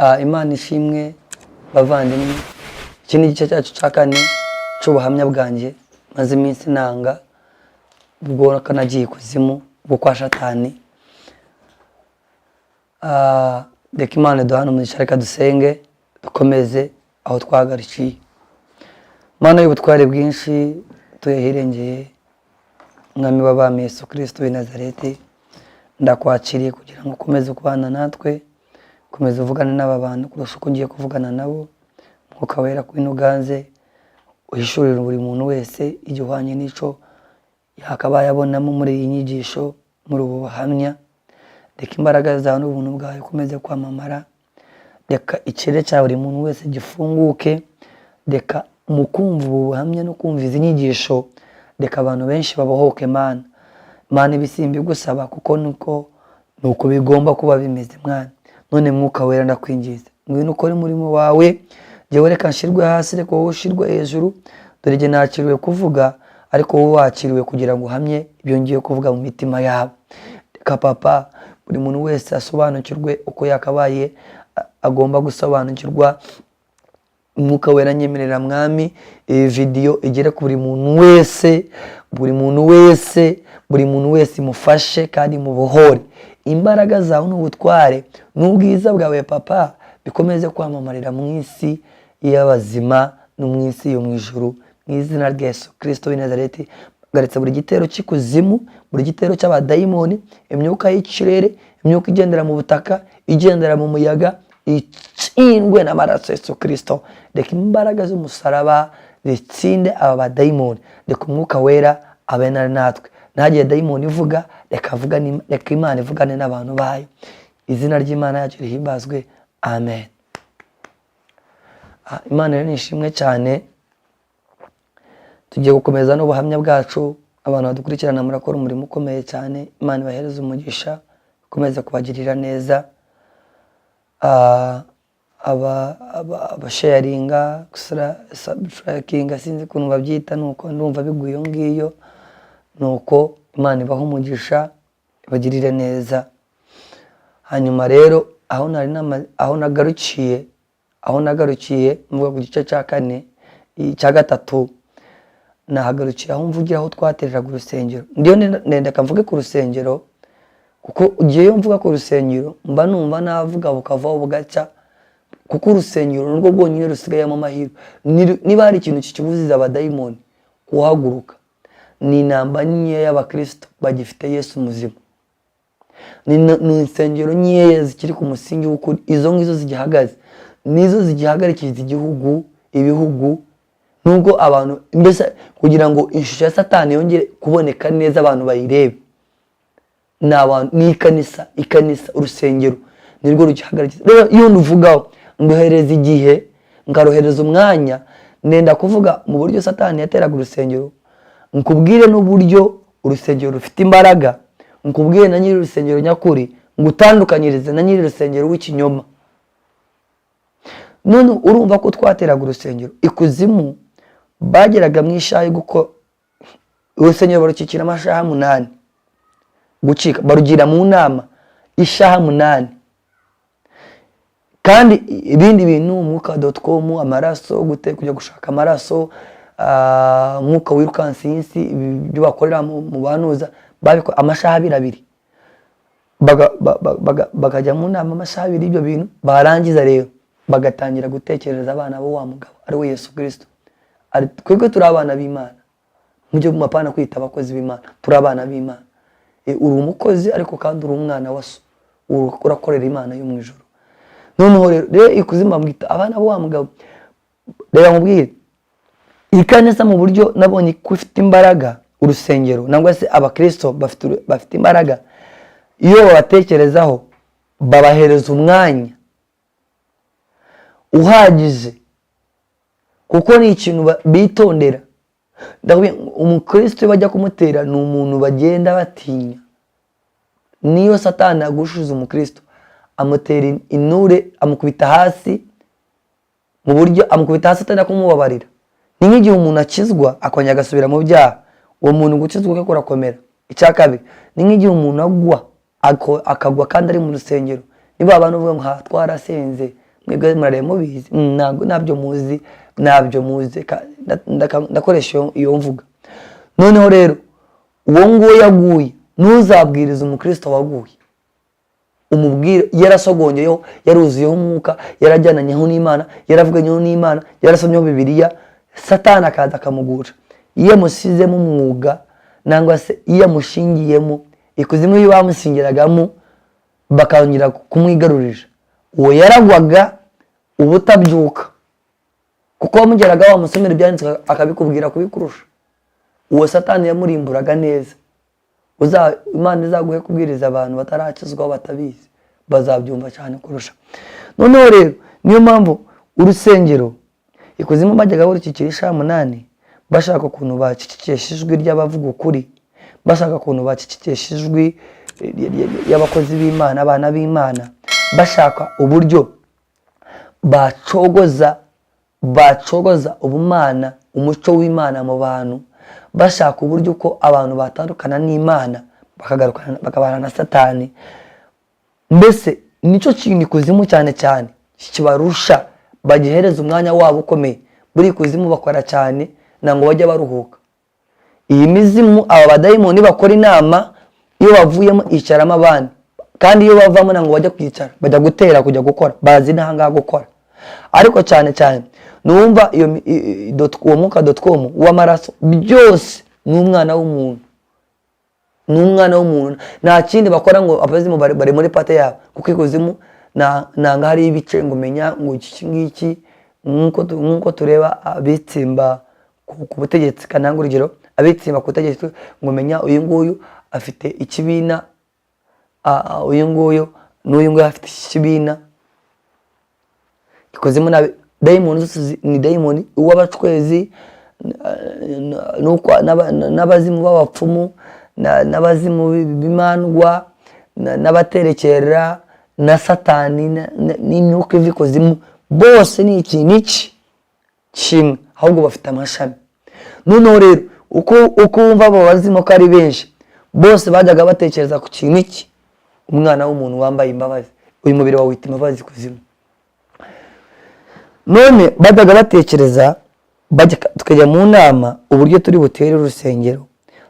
Imana ishimwe bavandimwe. Iki ni igice cyacu cya kane cy'ubuhamya bwanjye maze iminsi nanga ubwo nagiye ikuzimu bwo kwa Shatani. Reka Imana iduhane umugisha, reka dusenge dukomeze aho twahagarikiye. Mana y'ubutware bwinshi, tuyahirengeye, Mwami w'abami Yesu Kristo w'i Nazareti, ndakwakiriye kugira ngo ukomeze kubana natwe, komeza uvugane n'aba bantu kurusha uko ngiye kuvugana nabo. Mwuka Wera, ngwino uganze, uhishurire buri muntu wese igihwanye n'ico yakabaye abonamo muri iyi nyigisho, muri ubu buhamya. Reka imbaraga zawe n'ubuntu bwawe ukomeze kwamamara. Reka ikirere cya buri muntu wese gifunguke. Reka mu kumva ubu buhamya no kumva izi nyigisho, reka abantu benshi babohoke. Mana, Mana, ibi simbigusaba kuko nuko bigomba kuba bimeze, mwana. None Mwuka Wera, ndakwingiza, ngwino ukore umurimo wawe. Jyewe reka nshirwe hasi, reka wowe ushirwe hejuru. Dore jye nakiriwe kuvuga, ariko wowe wakiriwe kugira ngo uhamye ibyo ngiye kuvuga mu mitima yabo. Reka Papa, buri muntu wese asobanukirwe uko yakabaye agomba gusobanukirwa. Umwuka Wera, nyemerera Mwami, iyi vidiyo igere ku buri muntu wese, buri muntu wese, buri muntu wese, imufashe kandi mubohore. Imbaraga zawe n'ubutware n'ubwiza bwawe Papa bikomeze kwamamarira mu isi y'abazima no mu isi yo mu ijuru, mu izina rya Yesu Kristo w'i Nazareti. Mpagaritse buri gitero cy'ikuzimu, buri gitero cy'abadayimoni, imyuka y'ikirere, imyuka igendera mu butaka, igendera mu muyaga, itsindwe n'amaraso Yesu Kristo. Reka imbaraga z'umusaraba zitsinde aba badayimoni. Reka Umwuka Wera abe natwe, ntagire dayimoni ivuga, reka Imana ivugane n'abantu bayo. Izina ry'Imana yacu rihimbazwe, amen. Imana rero ni ishimwe cyane. Tugiye gukomeza n'ubuhamya bwacu. Abantu badukurikirana, murakora umurimo ukomeye cyane. Imana ibahereze umugisha, ikomeze kubagirira neza. Abasharinga, subscribinga, sinzi ukuntu babyita, nuko ndumva biguye iyo ngiyo. Nuko Imana ibaha umugisha, ibagirire neza. Hanyuma rero aho nari aho nagarukiye mvuga ku gice cya kane, icya gatatu nahagarukiye aho mvugira aho twatereraga urusengero. Ndiyo ndenda mvuge ku rusengero, kuko ugiye mvuga ku rusengero mba numva navuga bukavaho bugacya, kuko urusengero nirwo rwonyine rusigayemo amahirwe. Niba hari ikintu kikibuziza abadayimoni kuhaguruka, ni inamba nkeya y'abakristo bagifite Yesu muzima, ni insengero nkeya zikiri ku musingi w'ukuri. Izo ngizo zigihagaze nizo zigihagarikiza igihugu, ibihugu, nubwo abantu mbese kugira ngo ishusho ya Satani yongere kuboneka neza, abantu bayirebe, ni abantu, ni ikanisa. Ikanisa, urusengero nirwo rugihagarikiza. Rero iyo nduvugaho, nduhereza igihe, nkarohereza umwanya. Nenda kuvuga mu buryo Satani yateraga urusengero, nkubwire n'uburyo urusengero rufite imbaraga, nkubwire na nyiri urusengero nyakuri, ngutandukanyirize na nyiri urusengero w'ikinyoma. None urumva ko twateraga urusengero, ikuzimu bageraga mu ishaha, kuko urusengero barukikira amasaha 8 gucika, barugira mu nama ishaha 8. Kandi ibindi bintu, umwuka.com, amaraso, gute, kujya gushaka amaraso, umwuka wirukansa isi, ibyo bakorera mu banuza, babikora amasaha abiri abiri. Bakajya mu nama amasaha 2 y'ibyo bintu. Barangiza rero bagatangira gutekereza abana bo wa mugabo ari we Yesu Kirisito. Twebwe turi abana b'Imana, mujye mu mapana kwita abakozi b'Imana, turi abana b'Imana. Uri umukozi ariko kandi uri umwana wa so, urakorera Imana yo mu ijuru. Noneho rero ikuzimu bamwita abana bo wa mugabo. Reka nkubwire, ikanisa mu buryo nabonye ko ifite imbaraga, urusengero nangwa se abakristo bafite imbaraga iyo babatekerezaho, babahereza umwanya uhagije, kuko ni ikintu bitondera. Ndakubwiye, umukristo iyo bajya kumutera ni umuntu bagenda batinya. Niyo Satani agushize umukristo, amutera inure, amukubita hasi mu buryo amukubita hasi atari kumubabarira. Ni nk'igihe umuntu akizwa akongera agasubira mu byaha, uwo muntu gukizwa kwe kurakomera. Icya kabiri, ni nk'igihe umuntu agwa, akagwa kandi ari mu rusengero. Niba abantu bavuga ngo ha twarasenze, Mwebwe murareba mubizi. Ntabwo ntabyo muzi, ntabyo muzi. Ndakoresha iyo mvuga. Noneho rero uwo nguwo yaguye, ntuzabwirize umukristo waguye, umubwire yarasogongeyeho, yaruzuyeho umwuka, yarajyananyeho n'Imana, yaravuganyeho n'Imana, yarasomyeho Bibiliya, Satani akaza akamugusha. Iyo yamusizemo umwuga, nangwa se iyo yamushingiyemo ikuzimu, iyo bamusingiragamo bakongera kumwigarurira, uwo yaragwaga ubutabyuka, kuko wamugeraga wamusomera ibyanditswe akabikubwira kubikurusha. Uwo Satani yamurimburaga neza. Imana izaguhe kubwiriza abantu batarakizwa, batabizi, bazabyumva cyane kurusha. Noneho rero niyo mpamvu urusengero ikuzimu bajyaga barukikira isaha 8, bashaka ukuntu bacecekesha ijwi ry'abavuga ukuri, bashaka ukuntu bacecekesha ijwi ry'abakozi b'Imana, abana b'Imana, bashaka uburyo bacogoza ubumana, umuco w'Imana mu bantu, bashaka uburyo uko abantu batandukana n'Imana bakagarukana bakabana na Satani. Mbese nicyo kintu ikuzimu cyane cyane kibarusha, bagihereza umwanya wabo ukomeye. Buri ikuzimu bakora cyane, ntabwo bajya baruhuka. Iyi mizimu, aba badayimoni bakora inama, iyo bavuyemo icaramo abandi, kandi iyo bavamo ntabwo bajya kwicara, bajya gutera, kujya gukora, bazi n'ahangaha gukora. Ariko cyane cyane nuwumva iyo uwo mwuka .com w'amaraso, byose ni umwana w'umuntu, ni umwana w'umuntu. Nta kindi bakora ngo abazimu bari muri party yabo, kuko ikuzimu nanga hari ibice ngo menya ngo iki ngiki, nk'uko tureba abitsimba ku butegetsi. Kananga urugero, abitsimba ku butegetsi, ngo menya uyu nguyu afite ikibina, uyu nguyu n'uyu nguyu afite ikibina. Ikuzimu nabi dayimoni zose ni dayimoni uw'abacwezi n'abazimu b'abapfumu n'abazimu b'imandwa n'abaterekera na Satani n'imyuka iva ikuzimu, bose ni ikintu iki kimwe, ahubwo bafite amashami. Noneho rero uko wumva abo bazimu ko ari benshi, bose bajyaga batekereza ku kintu iki: umwana w'umuntu wambaye imbabazi. Uyu mubiri wawita imbabazi ikuzimu. None bajyaga batekereza, tukajya mu nama uburyo turi butere urusengero,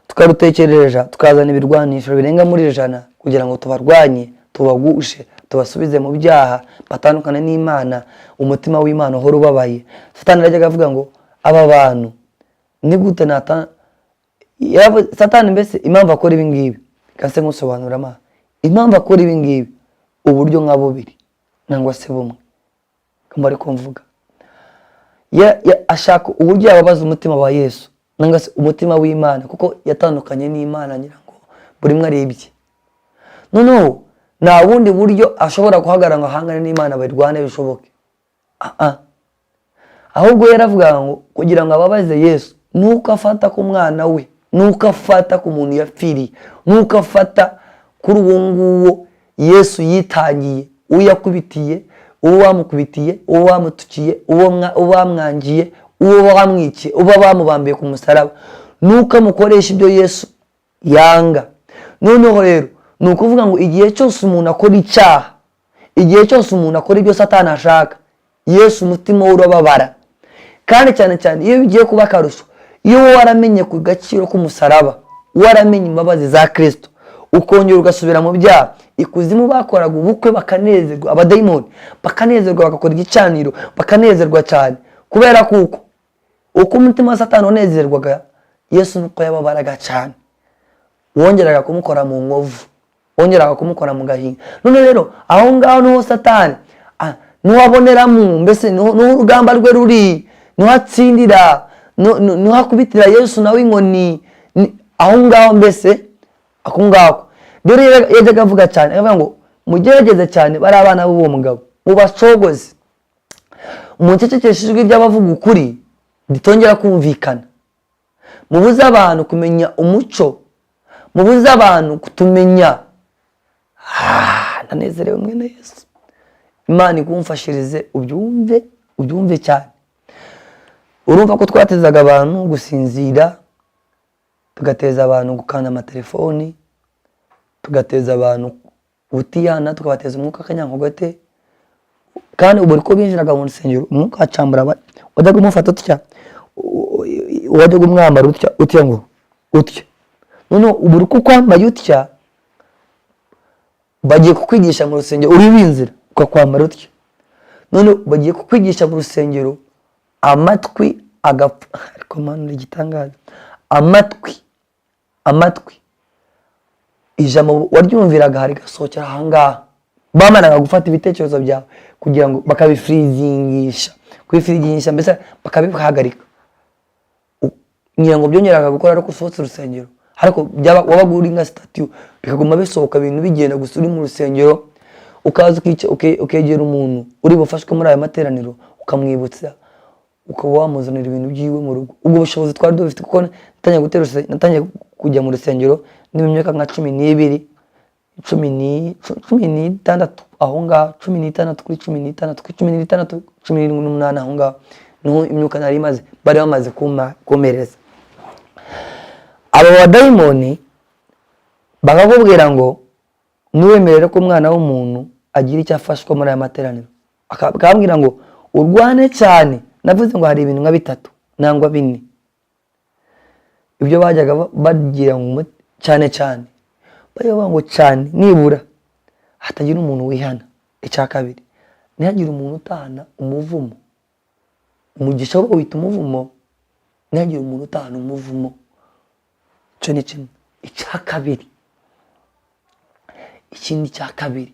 tukarutekereza, tukazana ibirwanisho birenga muri 100 kugira ngo tubarwanye, tubagushe, tubasubize mu byaha, batandukane n'Imana, umutima w'Imana uhora ubabaye. Satani arajyaga avuga ngo aba bantu ni gute nata. Satani mbese impamvu akora ibi ngibi, kase nkusobanura ama impamvu akora ibi ngibi, uburyo nka bubiri nangwa se bumwe kamba ariko mvuga. Ashaka uburyo yababaza umutima wa Yesu nangwa se umutima w'Imana, kuko yatandukanye n'Imana, ngira ngo buri umwe arebye. Noneho nta bundi buryo ashobora guhagarara ngo ahangane n'Imana, barwane bishoboke. Ah, ah. Ahubwo yaravuga ngo kugira ngo ababaze Yesu, nuko afata ku mwana we, nuko afata ku muntu yapfiriye, nuko afata kuri uwo nguwo Yesu yitangiye, uwo yakubitiye, uwo bamukubitiye, uwo bamutukiye, uwo bamwangiye, uwo bamwikiye, uwo bamubambiye ku musaraba, nuko amukoresha ibyo Yesu yanga. Noneho rero ni ukuvuga ngo igihe cyose umuntu akora icyaha, igihe cyose umuntu akora ibyo Satani ashaka, Yesu umutima we urababara. Kandi cyane cyane iyo bigiye kuba akarusho, iyo wowe waramenye ku gaciro k'umusaraba, waramenye imbabazi za Kirisito, ukongera ugasubira mu byaha, ikuzimu bakoraga ubukwe bakanezerwa, abadayimoni bakanezerwa, bagakora igicaniro bakanezerwa cyane, kubera kuko uko umutima wa Satani wanezerwaga, Yesu nuko yababaraga cyane, wongeraga kumukora mu nkovu, wongeraga kumukora mu gahinga. None rero aho ngaho niho Satani niho aboneramo, mbese niho urugamba rwe ruri, niho atsindira, niho akubitira Yesu nawe inkoni. Aho ngaho mbese ako ngako rero yajyaga avuga cyane, akavuga ngo mugerageze cyane bari abana b'uwo mugabo, mubacogoze, mucecekeshe ijwi ry'abavuga ukuri ritongera kumvikana, mubuze abantu kumenya umuco, mubuze abantu kutumenya. Ndanezerewe mwene Yesu. Imana ikumfashirize ubyumve, ubyumve cyane. Urumva ko twatezaga abantu gusinzira, tugateza abantu gukanda amatelefoni, tugateza abantu ubutiyana, tukabateza umwuka w'akanyankogote. Kandi ubu uko binjiraga mu rusengero, umwuka wacambura, wajyaga umufata utya, wajyaga umwambara utya utya ngo utya. Noneho ubu uko ukwambaye utya, bagiye kukwigisha mu rusengero, uri winzira ukakwambara utya. None bagiye kukwigisha mu rusengero, amatwi agapfa. Ariko Mana, uri igitangaza! Amatwi, ijambo waryumviraga hari rigasohokera ahangaha. Bamaraga gufata ibitekerezo byawe kugira ngo bakabifirizingisha, kubifirizingisha mbese bakabihagarika. Ngira ngo byongeraga gukora ariko usohotse urusengero, ariko wabaga uri nka statue, bikaguma bisohoka, ibintu bigenda gusa uri mu rusengero. Ukaza ukegera umuntu uri bufashwe muri aya materaniro, ukamwibutsa, ukaba wamuzanira ibintu byiwe mu rugo. Ubwo bushobozi twari dufite, kuko natangiye kujya mu rusengero ni mu myaka nka 12, 16 aho ngaho, 16 kuri 16 kuri 16, 78 aho ngaho niho imyuka nari imaze, bari bamaze kumpereza. Abo badayimoni bakakubwira ngo ntiwemerere ko umwana w'umuntu agira icyo afashwa muri aya materaniro. Akambwira ngo urwane cyane. Navuze ngo hari ibintu nka bitatu nangwa bine, ibyo bajyaga bagira ngo cyane cyane, bajya bavuga ngo cyane nibura hatagira umuntu wihana. Icya kabiri, ntihagire umuntu utahana umuvumo. Umugisha wo wita umuvumo, ntihagire umuntu utahana umuvumo. Icyo ni kimwe. Icya kabiri, ikindi cya kabiri,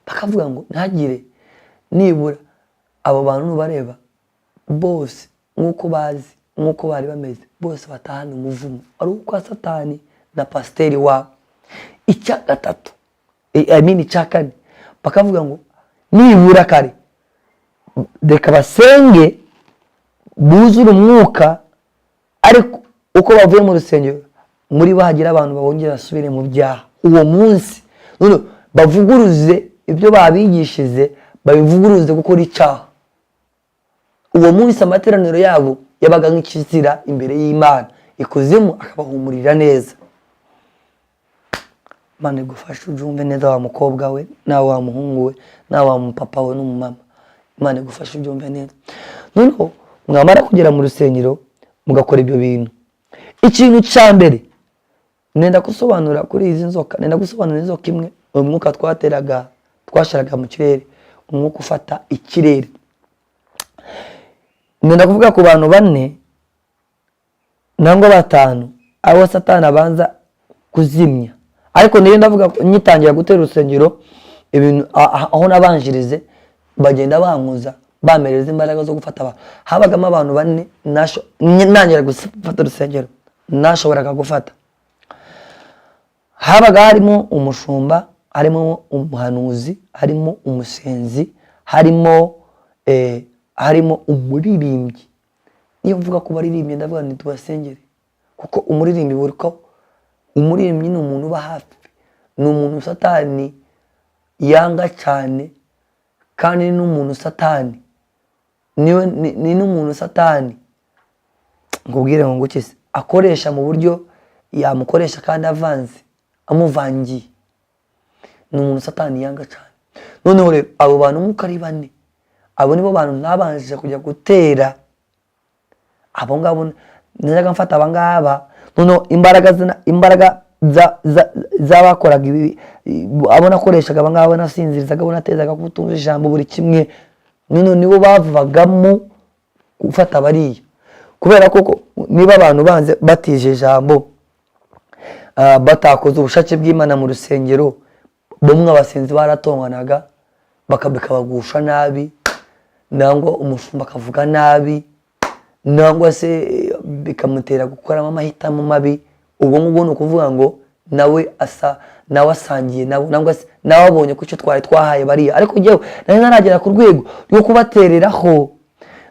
bakavuga ngo ntihagire nibura abo bantu nubareba bose nk'uko bazi, nk'uko bari bameze bose, batahana umuvumo ari ukwa Satani na pasiteri wabo. Icya gatatu, I mean icya kane, bakavuga ngo nibura kare reka basenge buzure umwuka, ariko uko bavuye mu rusengero muri bo hagira abantu bongera basubire mu byaha uwo munsi. None bavuguruze ibyo babigishije, babivuguruze gukora icyaha uwo munsi. Amateraniro yabo yabaga nk'ikizira imbere y'Imana, ikuzimu akabahumurira neza. Imana igufashe ubyumve neza, wa mukobwa we, nawe wa muhungu we, nawe wa mupapa we n'umumama. Imana igufashe ubyumve neza. Noneho mwamara kugera mu rusengero mugakora ibyo bintu, ikintu cya mbere nenda gusobanura kuri izi nzoka, nenda gusobanura inzoka imwe, umwuka twateraga, twashiraga mu kirere, umwuka ufata ikirere. Nenda kuvuga ku bantu bane nangwa batanu abo Satani abanza kuzimya. Ariko niyo ndavuga nyitangira gutera urusengero, ibintu aho nabanjirize bagenda bankuza, bamereza imbaraga zo gufata abantu. Habagamo abantu bane ntangira gufata urusengero nashoboraga gufata. Habaga harimo umushumba, harimo umuhanuzi, harimo umusenzi, harimo umuririmbyi. Niyo mvuga ku baririmbyi, ndavuga nti tubasengere, kuko umuririmbyi, buri ko umuririmbyi ni umuntu uba hafi, ni umuntu Satani yanga cyane, kandi ni n'umuntu Satani niwe ni n'umuntu Satani, nkubwire ngo nguki se, akoresha mu buryo yamukoresha kandi avanze, amuvangiye. Ni umuntu Satani yanga cyane. Noneho rero abo bantu nk'uko ari bane, abo nibo bantu nabanje kujya gutera. Abo ngabo najyaga mfata, aba ngaba. Noneho imbaraga z'abakoraga ibi, abo nakoreshaga, aba ngaba nasinzirizaga, abo natezaga kutumva ijambo, buri kimwe, noneho nibo bavagamo gufata bariya. Kubera koko niba abantu banze batije ijambo, batakoze ubushake bw'Imana mu rusengero, bamwe abasenzi baratonganaga, bikabagusha nabi, nangwa umushumba akavuga nabi, nangwa se bikamutera gukoramo amahitamo mabi. Ubwo ngubwo ni ukuvuga ngo nawe asa nawe asangiye nabo, nangwa se nawe abonye ko icyo twari twahaye bariya. Ariko njyewe nari ntaragera ku rwego rwo kubatereraho.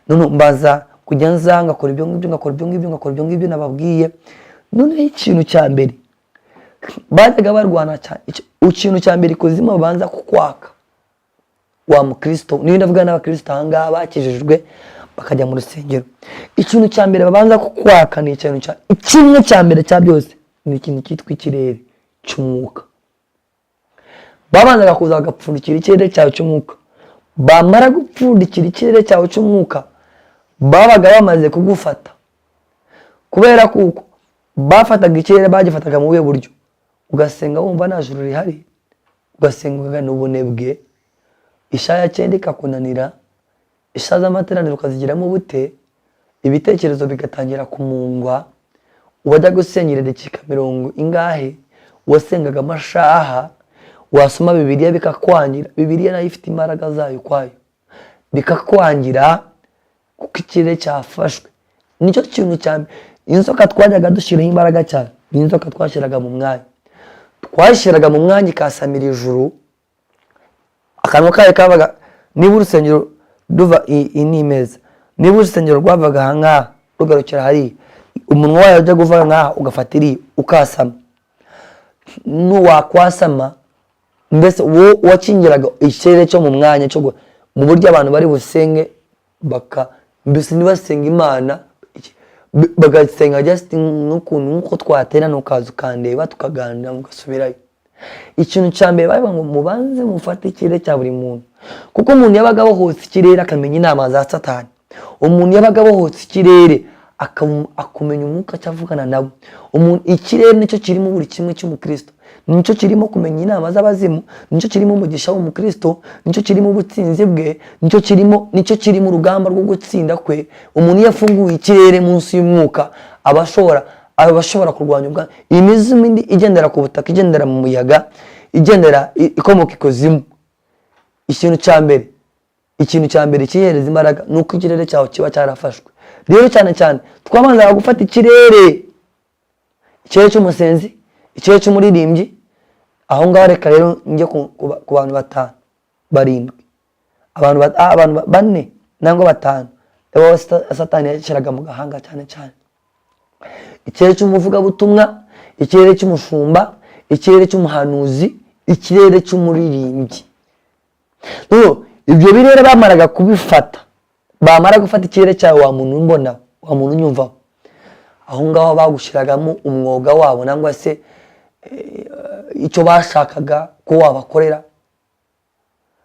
None mbaza kujya nza ngakora ibyo ngibyo, ngakora ibyo ngibyo, ngakora ibyo ngibyo nababwiye. Noneho ikintu cya mbere bajyaga barwana cyane, ikintu cya mbere ikuzimu babanza kukwaka, wa mukristo, niyo ndavuga n'abakristo aha ngaha bakijijwe bakajya mu rusengero, ikintu cya mbere babanza kukwaka ni ikintu cya kimwe cya mbere cya byose, ni ikintu cyitwa ikirere cy'umwuka. Babanzaga kuza bagapfundikira ikirere cyawe cy'umwuka. Bamara gupfundikira ikirere cyawe cy'umwuka, babaga bamaze kugufata, kubera kuko bafataga ikirere, bagifataga mu buhe buryo? Ugasenga wumva nta juru rihari, ugasenga ugana ubunebwe, isaha ya 9 ikakunanira, isaha z'amateraniro ukazigiramo ubute, ibitekerezo bigatangira kumungwa. Wajya gusengera dakika mirongo ingahe, wasengaga amashaha, wasoma Bibiliya bikakwangira. Bibiliya nayo ifite imbaraga zayo ukwayo, bikakwangira kuko ikirere cyafashwe. Nicyo kintu cya mbere. Inzoka twajyaga dushyiraho imbaraga cyane ni inzoka twashyiraga mu mwanya, twashyiraga mu mwanya ikasamira ijuru. Akanwa kayo kabaga, niba urusengero ruva iyi ni imeza, niba urusengero rwavaga aha ngaha rugarukira hariya, umunwa wayo ujya guva ngaha ugafata iriya ukasama, nuwakwasama mbese wowe wakingiraga ikirere cyo mu mwanya cyo mu buryo abantu bari busenge, baka mbese ntibasenga Imana, bagasenga just n'ukuntu nk'uko twaterana, ukaza ukandeba, tukaganira, mugasubirayo. Ikintu cya mbere bavuga ngo mubanze mufate ikirere cya buri muntu, kuko umuntu yabaga abohotse ikirere akamenya inama za Satani. Umuntu yabaga abohotse ikirere akumenya umwuka cyo avugana nawe. Umuntu, ikirere nicyo kirimo buri kimwe cy'umukristo, nicyo kirimo kumenya inama z'abazimu, nicyo kirimo umugisha w'umukristo, nicyo kirimo ubutsinzi bwe, nicyo kirimo urugamba rwo gutsinda kwe. Umuntu iyo afunguye ikirere munsi y'umwuka, aba ashobora kurwanya ubwa imizimu indi igendera ku butaka, igendera mu muyaga, igendera ikomoka ikuzimu. Ikintu cya mbere kihereza imbaraga ni uko ikirere cyawe kiba cyarafashwe. Rero cyane cyane twabanzaga gufata ikirere, ikirere cy'umusenzi, ikirere cy'umuririmbyi. Aho ngaho reka rero njye ku bantu batanu, barindwi, abantu bane nangwa batanu abo Satani yashyiraga mu gahanga cyane cyane: ikirere cy'umuvugabutumwa, ikirere cy'umushumba, ikirere cy'umuhanuzi, ikirere cy'umuririmbyi. Noneho ibyo birere bamaraga kubifata, bamara gufata ikirere cyawe, wa muntu umbona, wa muntu unyumvaho, aho ngaho bagushyiragamo umwuga wabo nangwa se icyo bashakaga ko wabakorera.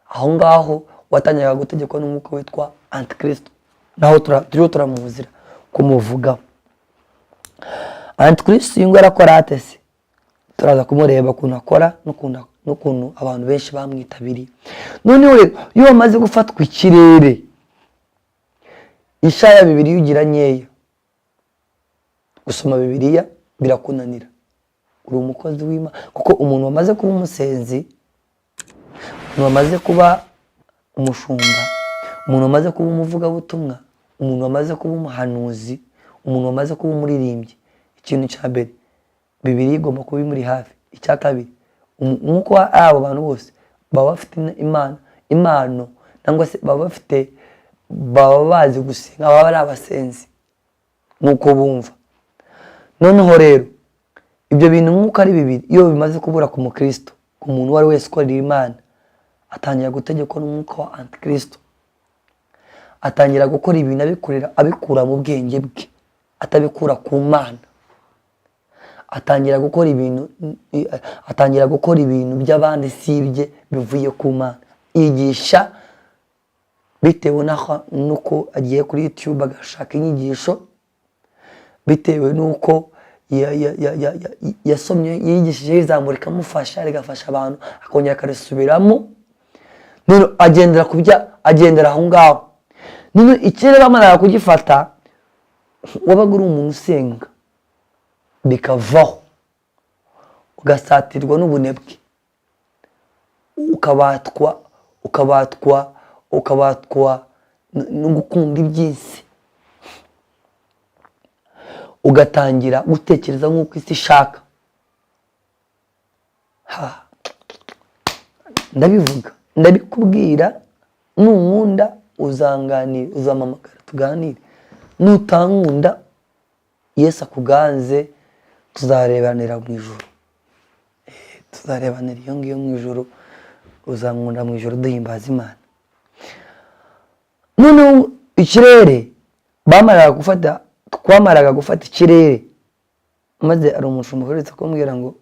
Aho ngaho watangiraga gutegekwa n'umwuka witwa Antikristo. Naho turiho turamuzira kumuvugaho. Antikristo uyu nguyu arakora ate se? Turaza kumureba ukuntu akora n'ukuntu abantu benshi bamwitabiriye. Noneho rero iyo bamaze gufatwa ikirere, isaha ya Bibiliya ugira nkeya, gusoma Bibiliya birakunanira, uri umukozi w'Imana. Kuko umuntu wamaze kuba umusenzi, umuntu wamaze kuba umushumba, umuntu wamaze kuba umuvugabutumwa, umuntu wamaze kuba umuhanuzi, umuntu wamaze kuba umuririmbyi, ikintu cya mbere Bibiliya igomba kuba imuri hafi. Icya kabiri, nk'uko ari abo bantu bose baba bafite imana, impano cyangwa se baba bafite, baba bazi gusenga, baba ari abasenzi nk'uko bumva. Noneho rero ibyo bintu nk'uko ari bibiri, iyo bimaze kubura ku mukristo, ku muntu uwo ari wese ukorera Imana, atangira gutegekwa n'umwuka wa Antikristo, atangira gukora ibintu abikorera, abikura mu bwenge bwe, atabikura ku Mana. Atangira gukora ibintu by'abandi si ibye bivuye ku Mana. Yigisha bitewe n'uko agiye kuri YouTube agashaka inyigisho, bitewe n'uko yasomye, yigishije ijambo rikamufasha, rigafasha abantu, akongera akarisubiramo. None agendera ku bya, agendera aho ngaho. None ikirere bamaraga kugifata, wabaga uri umuntu usenga bikavaho, ugasatirwa n'ubunebwe, ukabatwa no gukunda iby'isi, ugatangira gutekereza nk'uko isi ishaka. Ha, ndabivuga, ndabikubwira, nunkunda uzanganira, uzampamagara tuganire, nutankunda Yesu akuganze, tuzarebanira mu ijuru. Tuzarebanira iyo ngiyo mu ijuru, uzankunda mu ijuru duhimbaza Imana. Noneho ikirere bamaraga gufata, twamaraga gufata ikirere, maze hari umushumba uherutse kumbwira ngo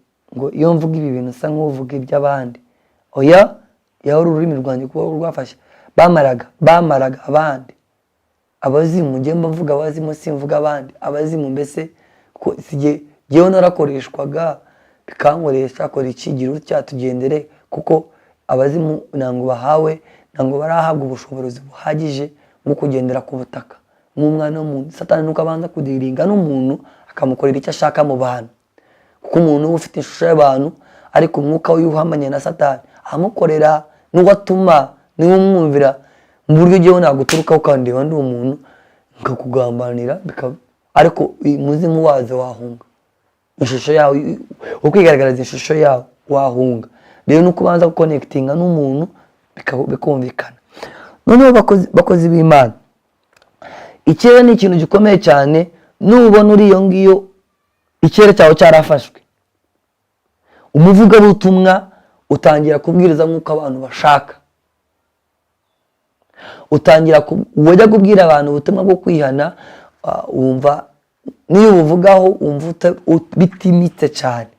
iyo mvuga ibi bintu usa nk'uvuga iby'abandi. Oya, yaho ururimi rwanjye kuba rwafashe. Bamaraga abandi abazimu. Njye mba mvuga abazimu, simvuga abandi abazimu. Mbese ko jyewe narakoreshwaga, bikankoresha, kora iki, gira utya, tugendere, kuko abazimu ntabwo bahawe, ntabwo barahabwa ubushobozi buhagije bwo kugendera ku butaka nk'umwana w'umuntu. Satani nuko abanza kudiringa n'umuntu, akamukorera icyo ashaka mu bantu, kuko umuntu uba ufite ishusho y'abantu, ariko umwuka we uhamanye na Satani amukorera, n'uwo atuma niwe umwumvira mu buryo ugiyeho. Naguturukaho ukandeba ndi umuntu nkakugambanira, ariko umuzimu wazo wahunga ishusho yawe, ukwigaragariza ishusho yawe wahunga. Rero nuko ubanza guconnectinga n'umuntu bikumvikana. Noneho bakozi b'Imana, ikirere ni ikintu gikomeye cyane. Nubona uri iyo ngiyo, ikirere cyawe cyarafashwe, umuvugabutumwa utangira kubwiriza nk'uko abantu bashaka, utangira wajya kubwira abantu ubutumwa bwo kwihana, wumva niyo ubuvugaho wumva bitimitse cyane.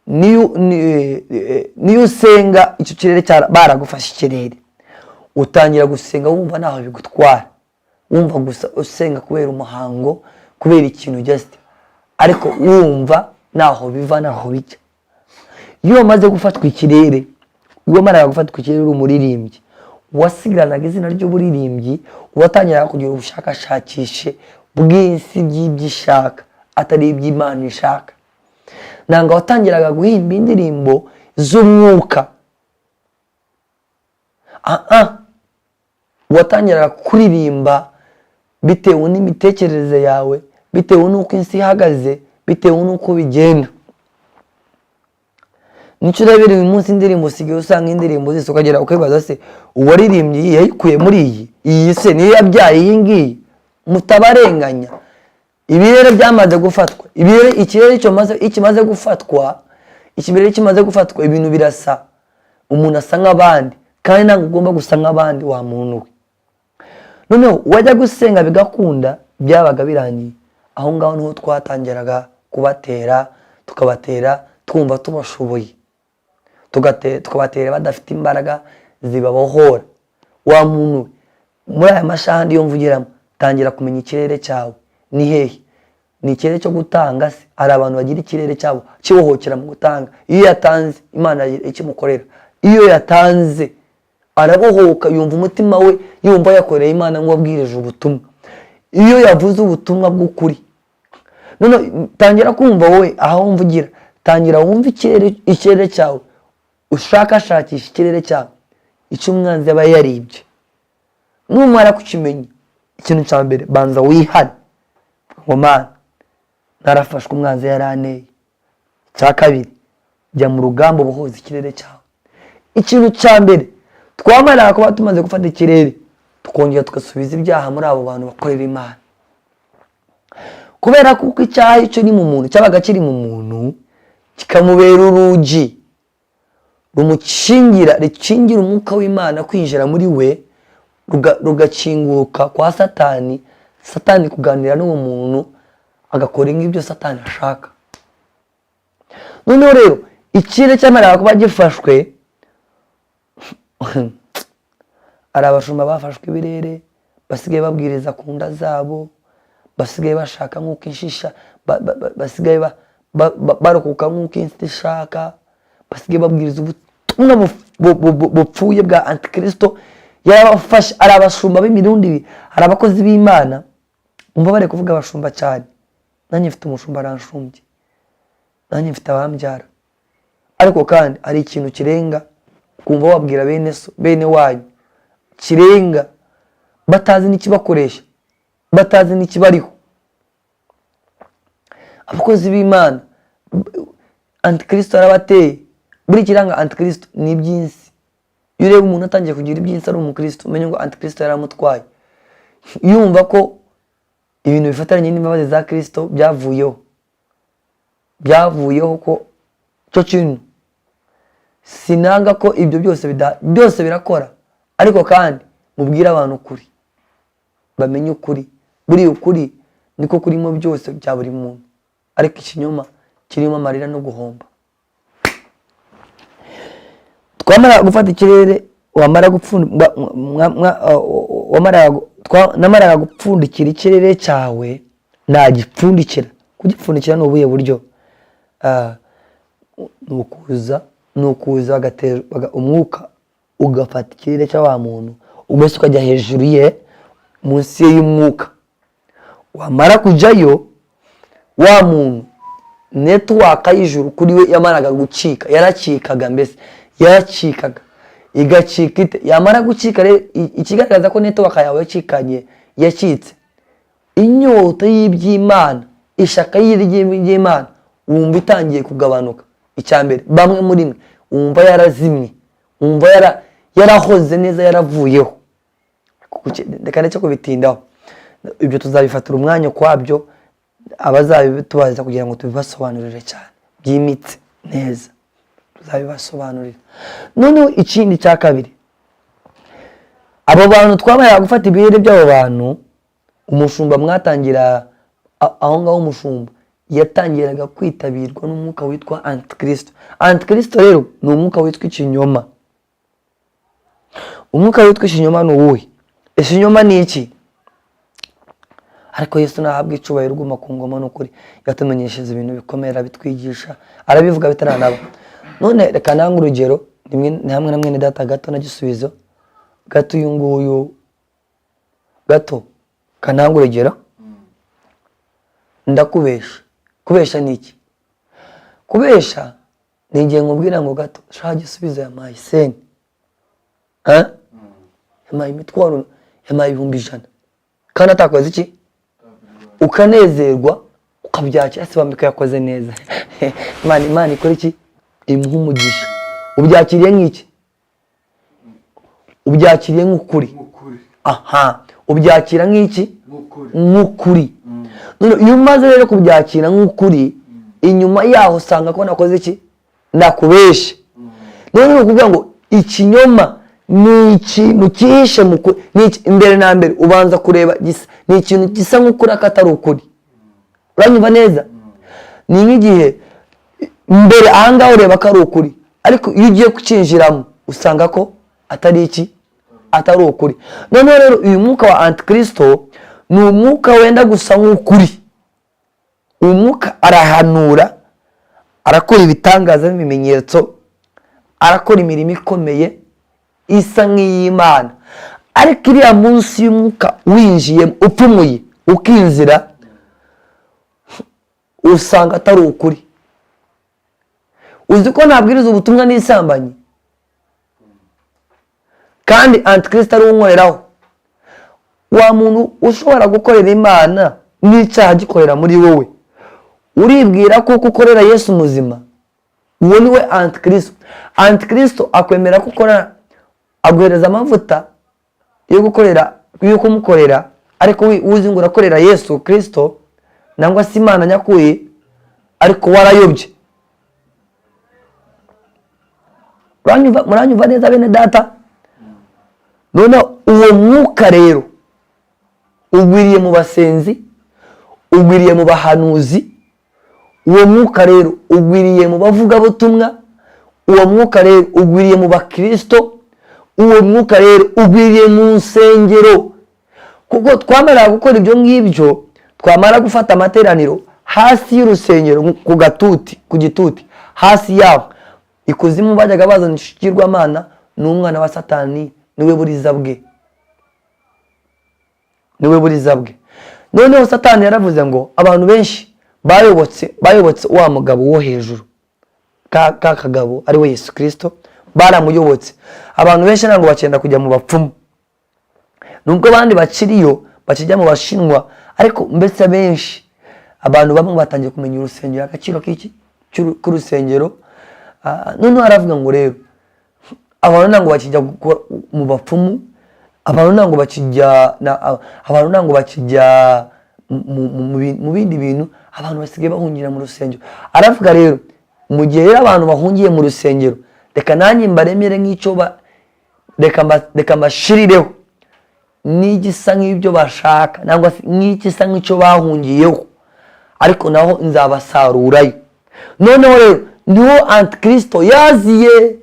Niyo usenga, icyo kirere baragufashe ikirere, utangira gusenga wumva ntaho bigutwara, wumva gusa usenga kubera umuhango, kubera ikintu just, ariko wumva ntaho biva, ntaho bijya. Iyo wamaze gufatwa ikirere, iyo wamaraga gufatwa ikirere uri umuririmbyi, wasigaranaga izina ry'uburirimbyi, watangiraga kugira ubushakashakishe bw'isi by'ibyo ishaka, atari iby'Imana ishaka. Ntabwo watangiraga guhimba indirimbo z'umwuka, ah, watangiraga kuririmba bitewe n'imitekerereze yawe, bitewe n'uko isi ihagaze, bitewe n'uko bigenda. Nicyo urebera uyu munsi indirimbo, usigaye usanga indirimbo zose ukagera ukibaza: se uwaririmbye iyi yayikuye muri iyi? Iyi se niyo yabyaye iyi ngiyi? Mutabarenganya, ibirere byamaze gufatwa. Ibirere, ikirere kimaze gufatwa, ikirere kimaze gufatwa, ibintu birasa, umuntu asa nk'abandi, kandi ntabwo ugomba gusa nk'abandi wa muntu we. Noneho wajya gusenga bigakunda, byabaga birangiye aho ngaho. Niho twatangiraga kubatera, tukabatera twumva tubashoboye, tukabatera badafite imbaraga zibabohora. Wa muntu we, muri aya mashahandi yo mvugiramo, tangira kumenya ikirere cyawe ni hehe. Ni ikirere cyo gutanga se? Hari abantu bagira ikirere cyabo kibohokera mu gutanga. Iyo yatanze, Imana ikimukorera. Iyo yatanze arabohoka, yumva umutima we, yumva yakoreye Imana nk'uwabwirije ubutumwa, iyo yavuze ubutumwa bw'ukuri. None tangira kumva wowe aho mvugira, tangira wumve ikirere cyawe, ushakashakisha ikirere cyawe, icyo umwanzi aba yaribye. Numara kukimenya, ikintu cya mbere banza wihane ngo: "Mana, narafashwe, umwanzi yaranteye." Icya kabiri, jya mu rugamba ubohoza ikirere cyawe. Ikintu cya mbere, twamara kuba tumaze gufata ikirere, tukongera tugasubiza ibyaha muri abo bantu bakorera Imana, kubera kuko icyaha icyo ni mu muntu, cyabaga kiri mu muntu, kikamubera urugi rumukingira, rikingira umwuka w'Imana kwinjira muri we, rugakinguka kwa Satani. Satani kuganira n'uwo muntu, agakora nk'ibyo Satani ashaka. Noneho rero ikirere cyamaraga kuba gifashwe, hari abashumba bafashwe ibirere, basigaye babwiriza ku nda zabo, basigaye bashaka nk'uko inshisha basigaye barokoka nk'uko insi ishaka, basigaye babwiriza ubutumwa bupfuye bwa antikristo yarabafashe. Hari abashumba b'imirundi ibiri, hari abakozi b'Imana. Umva, bari kuvuga abashumba cyane, nanjye mfite umushumba aranshumbye, nanjye mfite abambyara, ariko kandi hari ikintu kirenga kumva wabwira bene so, bene wanyu, kirenga batazi n'ikibakoresha, batazi n'ikibariho. Abakozi b'Imana, antikristo yarabateye. Buri kiranga antikristo ni iby'isi. Iyo ureba umuntu atangiye kugira iby'isi ari umukristo, umenye ngo antikristo yaramutwaye. Yumva ko ibintu bifatanye n'imbabazi za Kristo byavuyeho, byavuyeho, ko cyo kintu sinanga ko ibyo byose byose birakora, ariko kandi mubwire abantu ukuri, bamenye ukuri. Buriya ukuri niko kurimo byose bya buri muntu, ariko ikinyoma kirimo amarira no guhomba. Twamara gufata ikirere. Wamara namaraga gupfundikira ikirere cyawe, nagipfundikira. Kugipfundikira ni ubuhe buryo? Ni ukuza umwuka ugafata ikirere cya wa muntu, mbese ukajya hejuru ye, munsi ye y'umwuka. Wamara kujyayo, wa muntu network y'ijuru kuri we yamaraga gucika, yaracikaga, mbese yaracikaga. Igacika ite? Yamara gucika rero, ikigaragaza ko network yawe yacikanye, yacitse, inyota y'iby'Imana, ishaka y'iby'Imana wumva itangiye kugabanuka. Icya mbere, bamwe muri mwe wumva yarazimye, wumva yarahoze neza, yaravuyeho. Reka ndetse kubitindaho, ibyo tuzabifatira umwanya ukwabyo, abazabitubaza kugira ngo tubibasobanurire cyane byimitse neza, tuzabibasobanurira. Noneho ikindi cya kabiri, abo bantu twabaye gufata ibirere by'abo bantu, umushumba mwatangira aho ngaho, umushumba yatangiraga kwitabirwa n'umwuka witwa Antikristo. Antikristo rero ni umwuka witwa ikinyoma. Umwuka witwa ikinyoma ni uwuhe? Ikinyoma ni iki? Ariko Yesu nahabwa icubahiro, uguma ku ngoma. Ni ukuri yatumenyesheje ibintu bikomeye, arabitwigisha, arabivuga bitaranaba. None reka nange urugero ni hamwe na mwene data gato na Gisubizo gato, uyu nguyu gato. Kananga urugero, ndakubesha. Kubesha ni iki? Kubesha ni igihe nkubwira ngo gato shaka Gisubizo yampaye seni, yampaye imitwaro, yampaye 100,000, kandi atakoze iki, ukanezerwa, ukabyakira, ese wambika yakoze neza, Imana ikora iki? Imuha umugisha. Ubyakiriye nk'iki? Ubyakiriye nk'ukuri. Nk'ukuri. Aha, ubyakira nk'iki? Nk'ukuri. Nk'ukuri. None iyo umaze rero kubyakira nk'ukuri, inyuma yaho usanga ko nakoze iki? Nakubeshe. None ni ukuvuga ngo ikinyoma ni ikintu cyihishe mu kuri. Imbere na mbere ubanza kureba ni ikintu gisa nk'ukuri ariko atari ukuri. Uranyumva neza? Ni nk'igihe mbere ahangaha ureba ko ari ukuri, ariko iyo ugiye kucyinjiramo usanga ko atari iki? Atari ukuri. Noneho rero uyu mwuka wa Antikristo ni umwuka wenda gusa nk'ukuri. Uyu mwuka arahanura, arakora ibitangaza n'ibimenyetso, arakora imirimo ikomeye isa nk'iy'Imana, ariko iriya munsi y'umwuka winjiyemo, upfumuye ukinzira, usanga atari ukuri. Uzi ko nabwiriza ubutumwa n'isambanyi kandi Antikristo ari unkoreraho? Wa muntu ushobora gukorera Imana n'icyaha gikorera muri wowe, uribwira ko uko ukorera Yesu muzima? Uwo ni we Antikristo. Antikristo akwemera ko ukora, aguhereza amavuta yo gukorera, yo kumukorera, ariko uzi ngo urakorera Yesu Kristo nangwa se Imana nyakuri, ariko warayobye. Muranyumva neza, bene data? Noneho uwo mwuka rero ugwiriye mu basenzi, ugwiriye mu bahanuzi, uwo mwuka rero ugwiriye mu bavugabutumwa, uwo mwuka rero ugwiriye mu bakristo, uwo mwuka rero ugwiriye mu nsengero. Kuko twamara gukora ibyo ngibyo, twamara gufata amateraniro hasi y'urusengero ku gatuti, ku gituti hasi yaho ikuzimu, bajyaga bazana ikigirwamana n'umwana wa Satani, niwe buriza bwe, niwe buriza bwe. Noneho Satani yaravuze ngo abantu benshi bayobotse wa mugabo wo hejuru, ka kagabo ari we Yesu Kirisito, baramuyobotse. Abantu benshi ntabwo bakenda kujya mu bapfumu, nubwo abandi bakiriyo bakijya mu bashinwa, ariko mbese benshi, abantu bamwe batangiye kumenya urusengero, agaciro k'iki k'urusengero. Noneho aravuga ngo rero abantu ntabwo bakijya mu bapfumu, abantu ntabwo bakijya abantu ntabwo bakijya mu bindi bintu, abantu basigaye bahungira mu rusengero. Aravuga rero, mu gihe rero abantu bahungiye mu rusengero, reka nanjye mbaremere nk'icyo reka mbashirireho n'igisa nk'ibyo bashaka, nangwa se n'igisa nk'icyo bahungiyeho, ariko naho nzabasarurayo. Noneho rero niho Antikristo yaziye.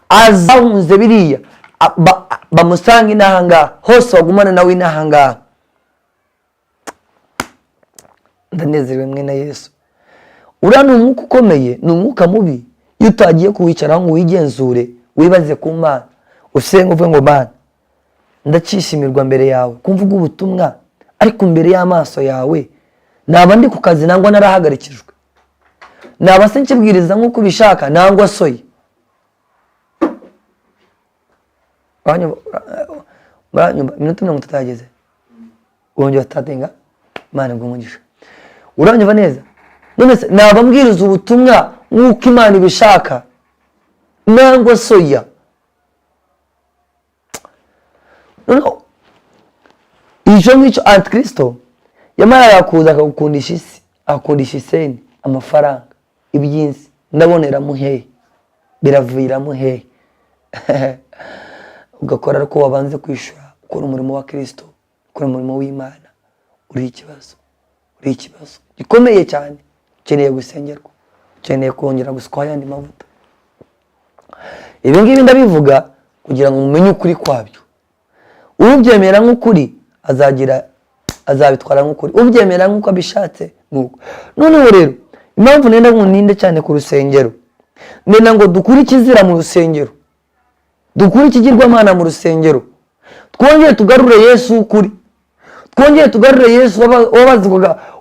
Azahunze biriya bamusanga inaha ngaha hose, bagumane nawe inaha ngaha. Ndanezerewe mwene Yesu. Uriya ni umwuka ukomeye, ni umwuka mubi. Iyo utagiye kuwicaraho ngo wigenzure, wibaze ku Mana, usenge uvuge ngo: "Mana, ndacishimirwa mbere yawe ko mvuga ubutumwa, ariko imbere y'amaso yawe naba ndi ku kazi nangwa narahagarikijwe? Naba se nkibwiriza nk'uko ubishaka nangwa soye?" Uranyumva? Iminota 30 yageze, wongera utatenga. Imana iguhe umugisha. Uranyumva neza? None se naba mbwiriza ubutumwa nk'uko Imana ibishaka nangwa soya? Noneho icyo ngicyo, antikristo yamaraga kuza akagukundisha isi, akakundisha iseni, amafaranga, iby'isi. Ndaboneramo hehe? Biraviramo hehe? Ugakora ariko wabanze kwishyura, ukora umurimo wa Kirisito, ukora umurimo w'Imana. Uri ikibazo, uri ikibazo gikomeye cyane. Ukeneye gusengerwa, ukeneye kongera gusukwaho ayandi mavuta. Ibi ngibi ndabivuga kugira ngo mumenye ukuri kwabyo. Ubyemera nk'ukuri azagira, azabitwara nk'ukuri, ubyemera nk'uko abishatse nk'uko. Noneho rero impamvu nenda ngo ninde cyane ku rusengero, nenda ngo dukure ikizira mu rusengero, dukure ikigirwamana mu rusengero, twongere tugarure Yesu w'ukuri, twongere tugarure Yesu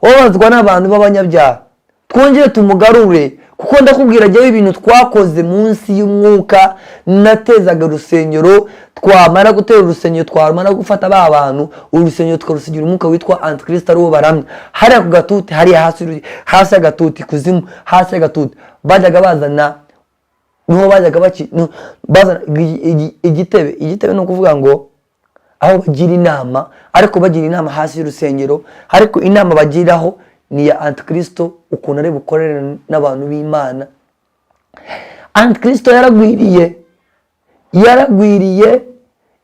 wabazwa n'abantu b'abanyabyaha, twongere tumugarure. Kuko ndakubwira jyewe, ibintu twakoze munsi y'umwuka, natezaga urusengero, twamara gutera urusengero, twamara gufata ba bantu, urusengero tukarusigira umwuka witwa antikristo, ari wo baramya hariya ku gatuti, hariya hasi, hasi y'agatuti, kuzimu, hasi y'agatuti. Bajyaga bazana, niho bajyaga bazana igitebe. Igitebe ni ukuvuga ngo aho bagira inama, ariko bagira inama hasi y'urusengero, ariko inama bagiraho ni iya antikristo, ukuntu ari bukorere n'abantu b'Imana. Antikristo yaragwiriye, yaragwiriye,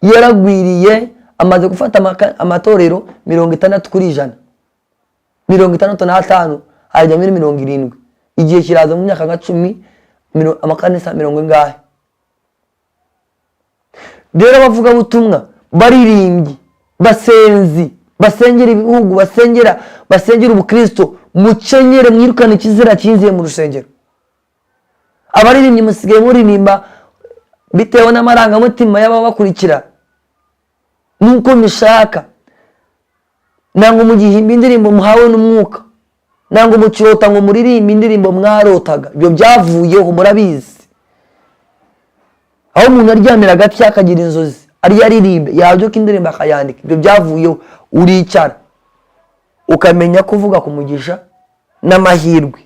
yaragwiriye. Amaze gufata amatorero 60%, 65, arajya muri 70. Igihe kiraza mu myaka nka 10, amakanisa mirongo ingahe. Rero abavugabutumwa, baririmbyi, basenzi, basengera ibihugu, basengera ubukristo, mukenyere mwirukane ikizira cyinjiye mu rusengero. Abaririmbyi musigaye muririmba bitewe n'amarangamutima y'ababakurikira nuko mishaka. Ntabwo mugihimba indirimbo muhawe n'umwuka, ntabwo mukirota ngo muririmbe indirimbo mwarotaga. Ibyo byavuyeho, murabizi. Aho umuntu aryamira agati akagira inzozi, ariyo aririmbe, yabyuka indirimbo akayandika, ibyo byavuyeho. Uricara ukamenya kuvuga ku mugisha n'amahirwe.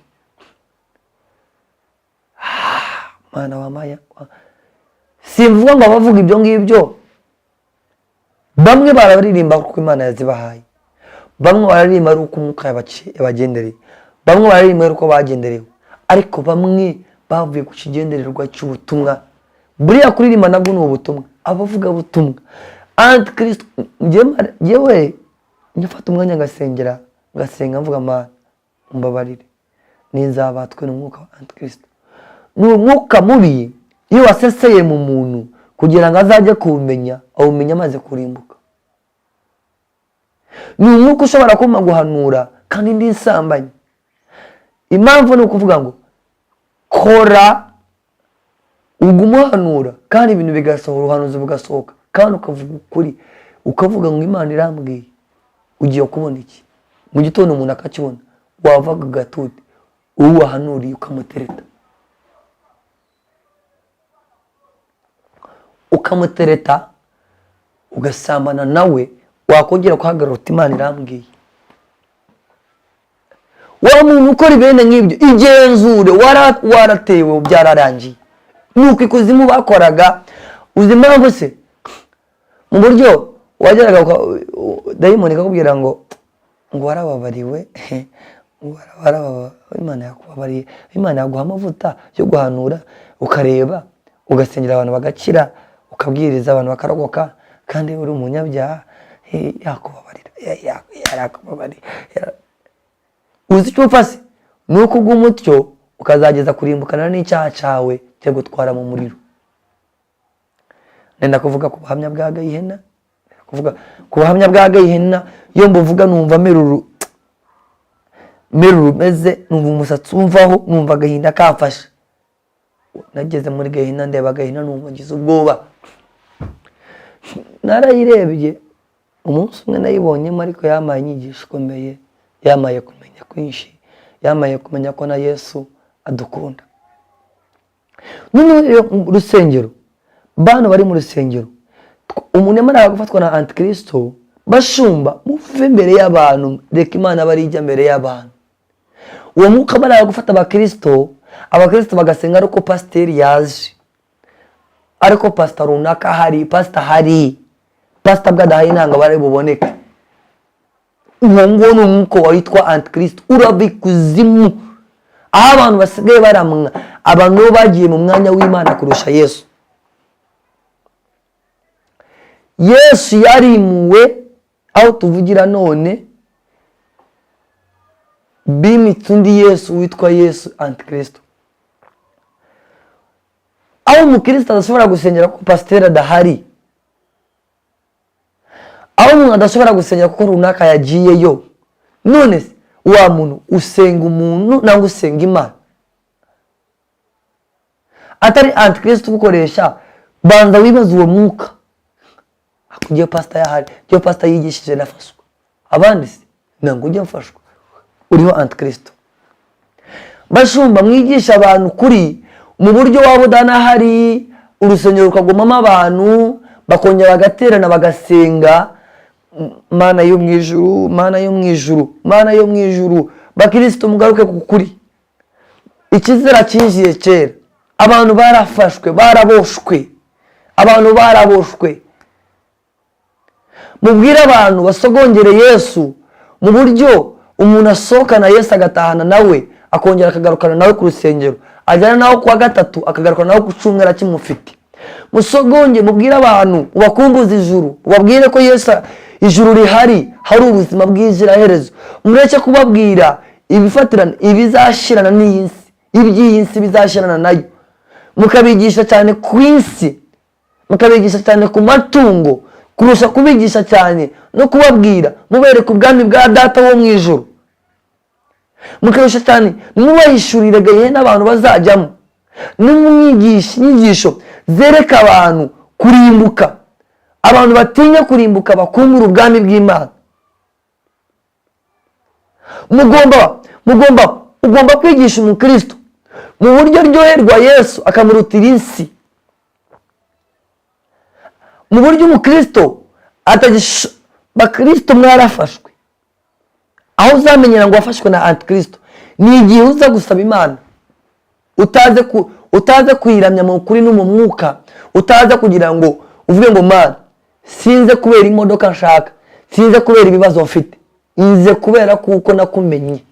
Mana wamaya, simvuga ngo abavuga ibyo ngibyo, bamwe bararirimba kuko Imana yazibahaye, bamwe bararirimba ari uko umwuka yabagendereye, bamwe bararirimba ari uko bagenderewe, ariko bamwe bavuye ku kigendererwa cy'ubutumwa. Buriya kuririmba nabwo ni ubutumwa. Abavuga butumwa, antikristo, njyewe njya umwanya ngasengera, ngasenga mvuga: "Mana, mbabarire ninzabatwe n'umwuka wa antikristo." Ni umwuka mubi, iyo waseseye mu muntu, kugira ngo azajye kuwumenya, awumenya amaze kurimbuka. Ni umwuka ushobora kuma guhanura kandi ndi nsambanyi. Impamvu ni ukuvuga ngo kora, uguma uhanura kandi ibintu bigasohora, ubuhanuzi bugasohoka, kandi ukavuga ukuri, ukavuga ngo Imana irambwiye. Ugiye kubona iki mu gitondo, umuntu akakibona, wavaga agatuti, uwo wahanuriye ukamutereta, ukamutereta, ugasambana nawe, wakongera kuhagarara uti: "Imana irambwiye." Wa muntu ukora ibene nk'ibyo, igenzure, waratewe, byararangiye. Nuko ikuzimu bakoraga. Uzi impamvu se? Mu buryo wageraga dayimoni ikakubwira ngo warababariwe, ngo Imana yakubabariye, Imana yaguha amavuta yo guhanura, ukareba, ugasengera abantu bagakira, ukabwiriza abantu bakarokoka, kandi uri umunyabyaha. Yakubabarira, yarakubabariye. Uzi icyo upfa se? Ni uko uguma utyo ukazageza kurimbukana n'icyaha cyawe cyo gutwara mu muriro. Nenda kuvuga ku buhamya bwa Gahena, kuvuga ku buhamya bwa Gahena. Iyo mbuvuga numva meruru meruru meze, numva umusatsi umvaho, numva agahinda kamfashe. Nageze muri Gahena, ndeba Gahena, numva ngize ubwoba. Narayirebye umunsi umwe, nayibonyemo, ariko yampaye inyigisho ikomeye, yampaye kumenya kwinshi, yampaye kumenya ko na Yesu adukunda. Noneho rero mu rusengero, bano bari mu rusengero, umuntu yamara gufatwa na antikristo, bashumba, muve imbere y'abantu, reka Imana aba ijya mbere y'abantu. Uwo mwuka amara gufata abakristo, abakristo bagasenga ariko pasiteri yaje, ariko pasita runaka ahari, pasita ahari, pasita bwo adahari ntabwo bari buboneke. Uwo nguwo ni umwuka witwa antikristo, urava ikuzimu, aho abantu basigaye baramwa abantu bo bagiye mu mwanya w'Imana kurusha Yesu. Yesu yarimuwe, aho tuvugira none bimitse undi Yesu witwa Yesu antikristo, aho umukristo adashobora gusengera kuko pasiteri adahari, aho umuntu adashobora gusengera kuko runaka yagiyeyo. None se wa muntu usenga umuntu nangwa usenga Imana? Atari antikristo ugukoresha, banza wibaze uwo mwuka. Iyo pasita yahari, iyo pasita yigishije nafashwa, abandi se ntabwo ujya mfashwa. Uriho antikristo. Bashumba, mwigisha abantu kuri mu buryo waba udanahari, urusengero rukagumamo abantu, bakongera bagaterana bagasenga. Mana yo mu ijuru, Mana yo mu ijuru, Mana yo mu ijuru, bakristo mugaruke ku kuri. Ikizira cyinjiye kera, abantu barafashwe, baraboshwe, abantu baraboshwe. Mubwire abantu basogongere Yesu mu buryo umuntu asohokana Yesu, agatahana nawe, akongera akagarukana nawe ku rusengero, ajyana nawe kuwa gatatu, akagarukana nawe ku cyumweru akimufite. Musogonge, mubwire abantu, ubakumbuze ijuru, ubabwire ko Yesu ijuru rihari, hari ubuzima bw'iziraherezo. Mureke kubabwira ibifatirana, ibizashirana n'iyi si, iby'iyi si bizashirana nayo, mukabigisha cyane ku isi, mukabigisha cyane ku matungo kurusha kubigisha cyane no kubabwira mubereka ubwami bwa Data wo mu ijuru. Mukarusha cyane nimubahishurire gahena n'abantu bazajyamo, nimumwigisha inyigisho zereka abantu kurimbuka, abantu batinya kurimbuka bakumbura ubwami bw'Imana. Mugomba ugomba kwigisha umukristo mu buryo aryoherwa Yesu akamurutira isi, mu buryo umukristo atagisha. Bakristo mwarafashwe. Aho uzamenyera ngo wafashwe na antikristo ni igihe uza gusaba Imana utaze kuyiramya mu kuri no mu mwuka, utaza kugira ngo uvuge ngo Mana, sinze kubera imodoka nshaka, sinze kubera ibibazo mfite, nze kubera kuko nakumenye.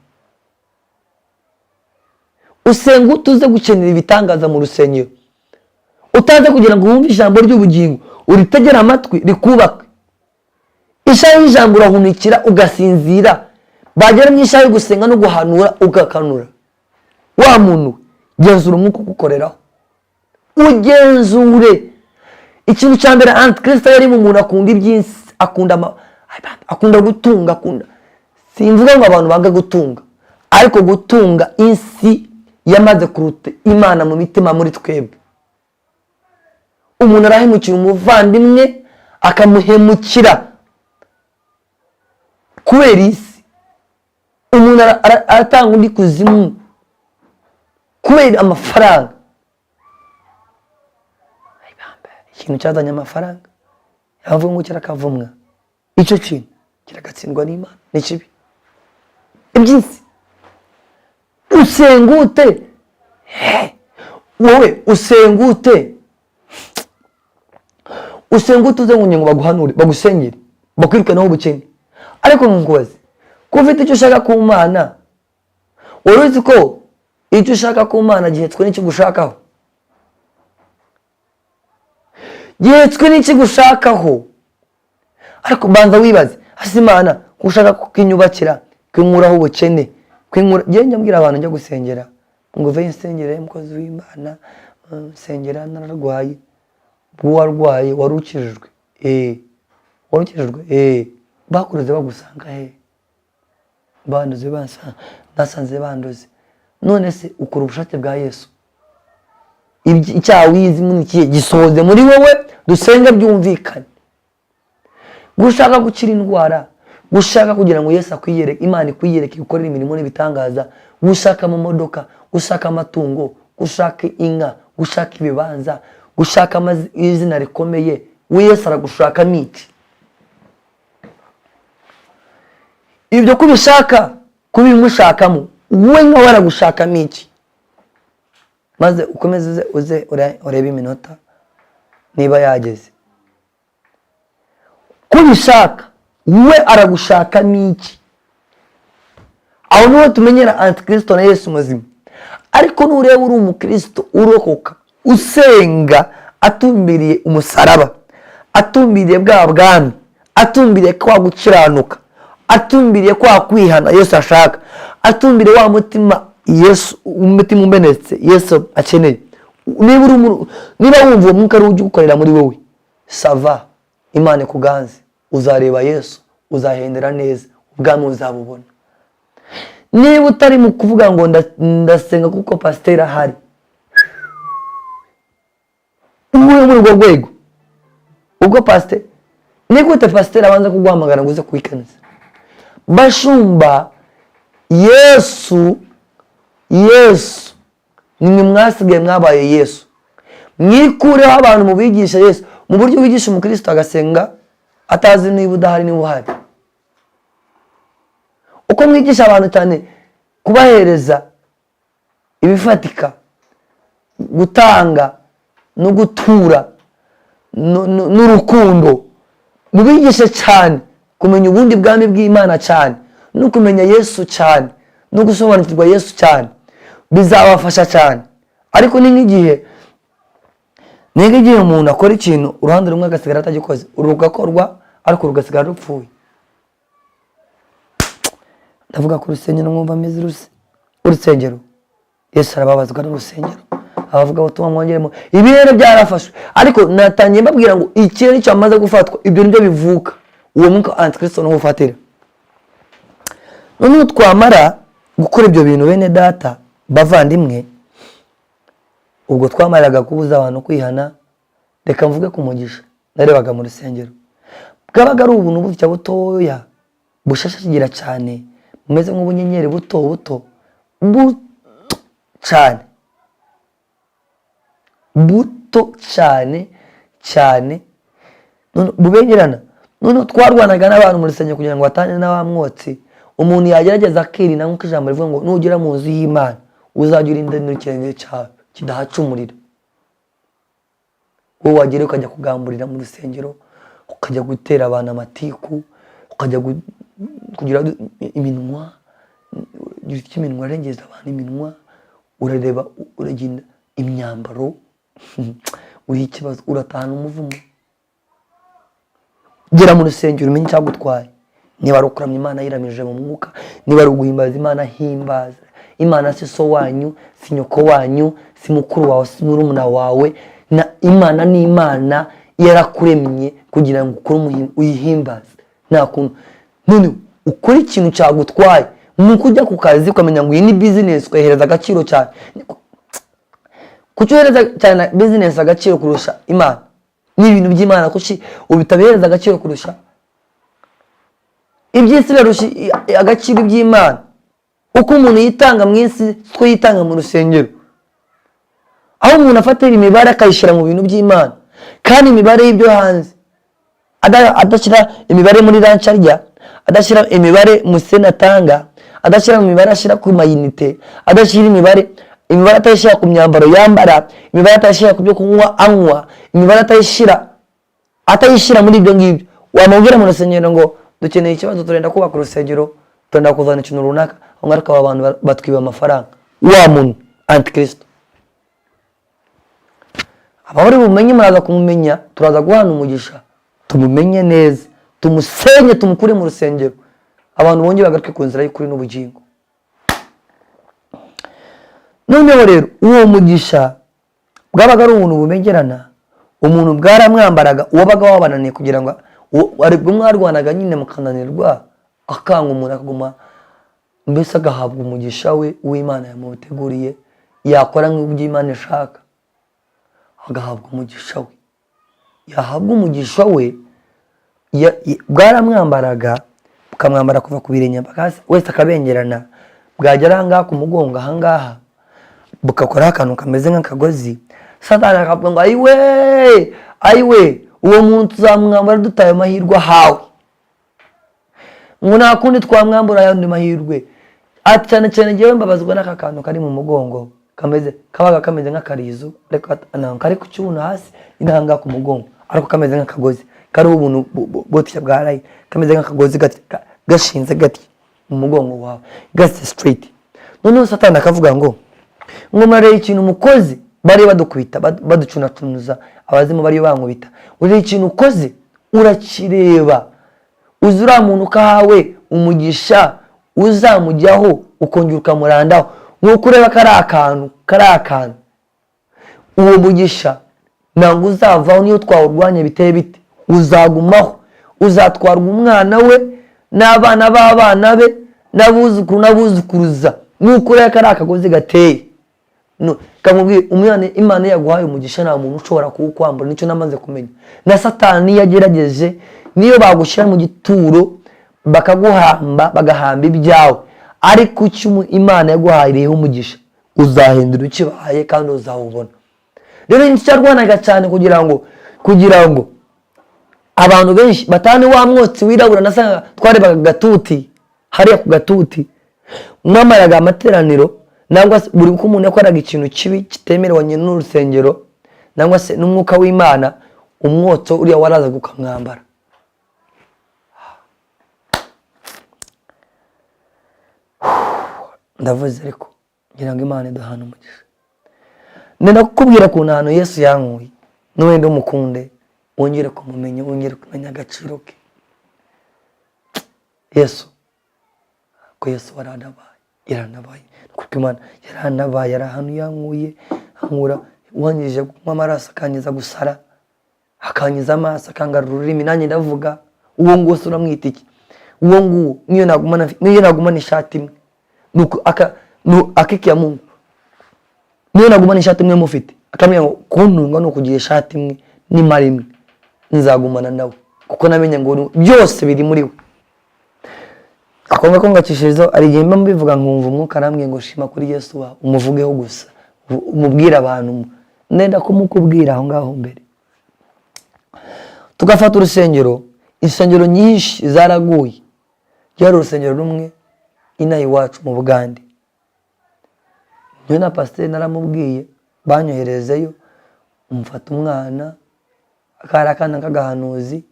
Usenga utuze gukenera ibitangaza mu rusengero, utaze kugira ngo wumve ijambo ry'ubugingo, uritegere amatwi rikubake. Isaha y'ijambo urahunikira ugasinzira, bagera mu isaha yo gusenga no guhanura ugakanura. Wa muntu, genzura umwuka ugukoreraho, ugenzure. Ikintu cya mbere antikristo yari mu muntu, akunda iby'isi, akunda gutunga, akunda. Simvuga ngo abantu banga gutunga, ariko gutunga isi yamaze kuruta Imana mu mitima muri twebwe. Umuntu arahemukira umuvandimwe, akamuhemukira kubera isi. Umuntu aratanga undi kuzimu kubera amafaranga. Ikintu cyazanye amafaranga, yavuga ngo kirakavumwa, icyo kintu kiragatsindwa n'Imana, ni kibi. Iby'isi usengute, wowe usengute, usengute uze ngo baguhanure, bagusengere, bakwirukaneho ubukene. Ariko nkubaze, ko ufite icyo ushaka ku Mana, wari uzi ko icyo ushaka ku Mana gihetswe n'icyo ugushakaho? Gihetswe n'ikigushakaho. Ariko banza wibaze, hasi Imana ko ushaka kukinyubakira, kwinkuraho ubukene, kwinkura. Njye mbwira abantu njya gusengera ngo uve insengere, mukozi w'Imana, nsengera nararwaye. Bw'uwarwaye wari ukijijwe, wari ukijijwe, bakuroze bagusanga he? Banduze, nasanze banduze. None se ukora ubushake bwa Yesu? Icyaha wizi muri iki gisohoze muri wowe, dusenge byumvikane. Gushaka gukira indwara, gushaka kugira ngo Yesu akwiyereke, Imana ikwiyereke, ikorere imirimo n'ibitangaza, gushaka amamodoka, gushaka amatungo, gushaka inka, gushaka ibibanza, gushaka izina rikomeye, we Yesu aragushakamo iki? Ibyo kubishaka kubimushakamo, we nkawe aragushakamo iki? Maze ukomeze uze urebe iminota niba yageze. Kubishaka we aragushakamo iki? Aho niho tumenyera antikristo na Yesu muzima. Ariko nureba uri umukristo urokoka, usenga atumbiriye umusaraba, atumbiriye bwa bwami, atumbiriye kwa gukiranuka, atumbiriye kwa kwihana Yesu ashaka, atumbiriye wa mutima Yesu, umutima umenetse Yesu akeneye. Niba wumva uwo mwuka ari ujya ukorera muri wowe, sava Imana ikuganze, uzareba Yesu, uzahendera neza, ubwami uzabubona. Niba utari mu kuvuga ngo ndasenga kuko pasiteri ahari, uri muri urwo rwego, ubwo pasiteri ni gute pasiteri abanza kuguhamagara ngo uze kuyikanisa? Bashumba, Yesu, Yesu nimwe mwasigaye mwabaye Yesu. Mwikureho abantu mubigisha Yesu mu buryo wigisha umukristo agasenga atazi niba udahari niba uhari. Uko mwigisha abantu cyane kubahereza ibifatika, gutanga no gutura n'urukundo, mubigishe cyane kumenya ubundi bwami bw'Imana cyane, no kumenya Yesu cyane, no gusobanukirwa Yesu cyane, bizabafasha cyane. Ariko ni nk'igihe umuntu akora ikintu uruhande rumwe agasigara atagikoze, uru rugakorwa ariko rugasigara rupfuye. Ndavuga ku rusengero, mwumva ameze urusengero. Yesu arababazwa n'urusengero, abavuga ubutumwa mwongeremo. Ibirere byarafashwe, ariko natangiye mbabwira ngo ikirere cyamaze gufatwa, ibyo nibyo bivuka uwo mwuka antikristo niwo ufatira. Noneho twamara gukora ibyo bintu, bene data bavandimwe, ubwo twamaraga kubuza abantu kwihana, reka mvuge ku mugisha narebaga mu rusengero. Bwabaga ari ubuntu butya butoya bushashagira cyane, bumeze nk'ubunyenyeri buto buto buto cyane, buto cyane cyane, bubengerana. Noneho twarwanaga n'abantu mu rusengero kugira ngo batane na wa mwotsi. Umuntu yagerageza akirinda, nk'uko ijambo rivuga ngo nugera mu nzu y'Imana uzajya urinda n'ikirenge cyawe kidahacumurira. Wowe wagera ukajya kugamburira mu rusengero, ukajya gutera abantu amatiku, ukajya kugira iminwa, iminwa arengeza abantu iminwa, urareba uragenda imyambaro uriho ikibazo, uratahana umuvumo. Gera mu rusengero umenye icyagutwaye. Niba ari ukuramya Imana yiramije mu mwuka, niba ari uguhimbaza Imana, himbaza Imana. Si so wanyu, si nyoko wanyu, si mukuru wawe, si murumuna wawe. Na Imana ni Imana, yarakuremye kugira ngo ukore uyihimbaze. Nta kuntu none ukora ikintu cyagutwaye, nuko ujya ku kazi ukamenya ngo iyi ni bizinesi, ukayihereza agaciro cyane. Kuki uhereza cyane bizinesi agaciro kurusha Imana? Ni ibintu by'Imana, kuki ubitabihereza agaciro kurusha iby'isi? Birarusha agaciro iby'Imana. Uko umuntu yitanga mu isi siko yitanga mu rusengero, aho umuntu afatira imibare akayishyira mu bintu by'Imana, kandi imibare y'ibyo hanze, adashyira imibare muri ranch arya, adashyira imibare mu sena atanga, adashyira imibare ashyira ku mayinite, adashyira imibare atayishyira ku myambaro yambara, imibare atayishyira ku byo kunywa anywa, imibare atayishyira muri ibyo ngibyo. Wamubwira mu rusengero ngo dukeneye ikibazo, turenda kubaka urusengero, turenda kuzana ikintu runaka, ariko aba bantu batwiba amafaranga. Wa muntu antikristo abahori bumenye, muraza kumumenya, turaza guhana umugisha, tumumenye neza, tumusenye, tumukure mu rusengero, abantu bongere bagaruke ku nzira y'ukuri n'ubugingo. Noneho rero uwo mugisha bwabaga ari ubuntu bubengerana, Umuntu bwaramwambaraga, uwabaga wabananiye kugira ngo aribwo mwarwanaga nyine mukananirwa, akanga umuntu akaguma, mbese agahabwa umugisha we uw'Imana yamuteguriye, yakora nk'ibyo Imana ishaka agahabwa umugisha we, yahabwa umugisha we bwaramwambaraga, bukamwambara kuva ku birenge mpaka hasi, wese akabengerana, bwagera ahangaha ku mugongo ahangaha bugakoraho akantu kameze nk'akagozi. Satani akavuga ngo ayiwe, ayiwe, uwo muntu tuzamwambara dutaye amahirwe ahawe, ngo nta kundi twamwambura ayandi mahirwe. Ati cyane cyane njyewe mbabazwa n'aka kantu kari mu mugongo kameze, kabaga kameze nk'akarizo, ariko kari ku kibuno hasi n'ahangaha ku mugongo, ariko kameze nk'akagozi kariho ubuntu butya bwa rayi, kameze nk'akagozi gashinze gati mu mugongo wawe, gase straight. Noneho Satani akavuga ngo murareba ikintu mukoze, bari badukubita, baducunacunuza, abazimu bariyo bankubita, ureba ikintu ukoze urakireba, uzi uriya muntu ukahawe umugisha uzamujyaho ukongera ukamurandaho, nuko ureba kari akantu, kari akantu, uwo mugisha ntabwo uzavaho, niyo twawurwanya biteye bite, uzagumaho, uzatwarwa umwana we n'abana b'abana be n'abuzukuru n'abuzukuruza, nuko ureba kari akagozi gateye. No, kamubwire umwana, Imana yaguhaye umugisha nta muntu ushobora kuwukwambura. Nicyo namaze kumenya, na Satani iyo agerageje, niyo bagushyira mu gituro bakaguhamba, bagahamba ibyawe, ariko icyo Imana yaguhaye umugisha uzahindura ukibaye kandi uzawubona. Rero nicyo cyarwanaga cyane kugira ngo abantu benshi batane wa mwotsi wirabura. Nasanga twarebaga gatuti hariya ku gatuti, mwamaraga amateraniro nangwa se buri uko umuntu yakoraga ikintu kibi kitemerewe n'urusengero nangwa se n'umwuka w'Imana, umwotso uriya warazaga ukamwambara. Ndavuze ariko ngira ngo Imana iduhane umugisha. Ndenda kukubwira ukuntu ahantu Yesu yankuye, n'uwenda umukunde, wongere kumumenya, wongere kumenya agaciro ke. Yesu, ko Yesu waranabaye, yaranabaye, kuko Imana yaranabaye, ari ahantu yankuye, ankura wangije kunywa amaraso, akangiza gusara, akangiza amaso, akangarura ururimi, nanjye ndavuga. Uwo nguwo se uramwita iki? Uwo nguwo niyo nagumana ishati imwe, nuko aka akikia Mungu, niyo nagumana ishati imwe mufite, akamenya ngo kuntunga ni ukugira ishati imwe n'imara imwe, nzagumana nawe kuko namenye ngo byose biri muri we. Ako ngako ngacishirizaho, hari igihe mba mbivuga nkumva umwuka arambwiye ngo shima kuri Yesu wawe, umuvugeho gusa, umubwire abantu, ndenda kumukubwira aho ngaho mbere. Tugafata urusengero, insengero nyinshi zaraguye, byari urusengero rumwe inaha iwacu mu Bugande. Njyewe na pasiteri naramubwiye, banyoherezeyo, mfata umwana kari akana k'agahanuzi,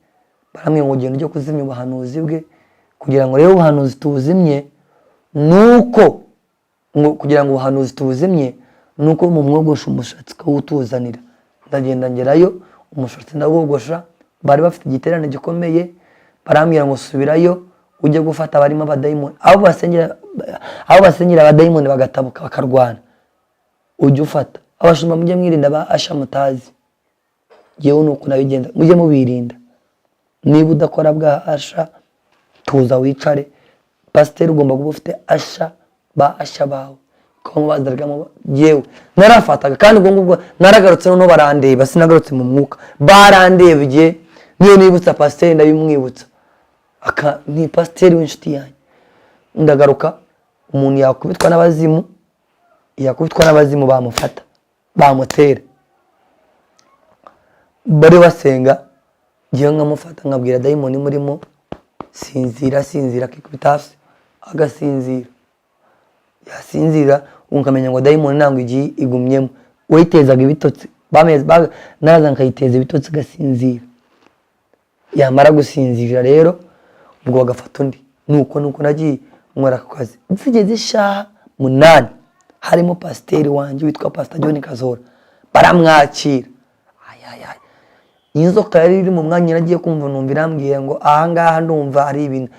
baramubwira ngo ugende ujye kuzimya ubuhanuzi bwe, kugira ngo rero ubuhanuzi tubuzimye, nuko ngo kugira ngo ubuhanuzi tubuzimye nuko mumwogosha umushatsi ukawutuzanira. Ndagenda ngerayo, umushatsi ndawogosha, bari bafite igiterane gikomeye, barambwira ngo subirayo ujye gufata abarimo abadayimoni, abo basengera abadayimoni bagatabuka bakarwana, ujye ufata abashumba, mujye mwirinda ba asha mutazi. Yewe nuko nabigenza, mujye mubirinda. Niba udakora bwa asha, tuza wicare. Pasiteri ugomba kuba ufite asha, ba asha bawe ukaba, yewe narafataga kandi ubwo ngubwo naragarutse, noneho barandeba, sinagarutse mu mwuka, barandebye. Niyo nibutsa pasiteri ndabimwibutsa, aka ni pasiteri w'inshuti yanjye. Ndagaruka, umuntu yakubitwa n'abazimu, yakubitwa n'abazimu bamufata bamutera, bari basenga, ngewe nkamufata nkabwira dayimoni murimo sinzira, sinzira, akikubita hasi agasinzira, yasinzira ukamenya ngo dayimoni ntabwo igiye igumyemo, wayitezaga ibitotsi, naraza nkayiteza ibitotsi igasinzira, yamara gusinzira rero ubwo bagafata undi. Nuko nagiye nkora ako kazi zigeze isaha 8, harimo pasiteri wanjye witwa Pastor John Kazora, baramwakira. Inzoka yari iri mu mwanya, nagiye kumva numva irambwiye ngo ahangaha ndumva ari ibintu,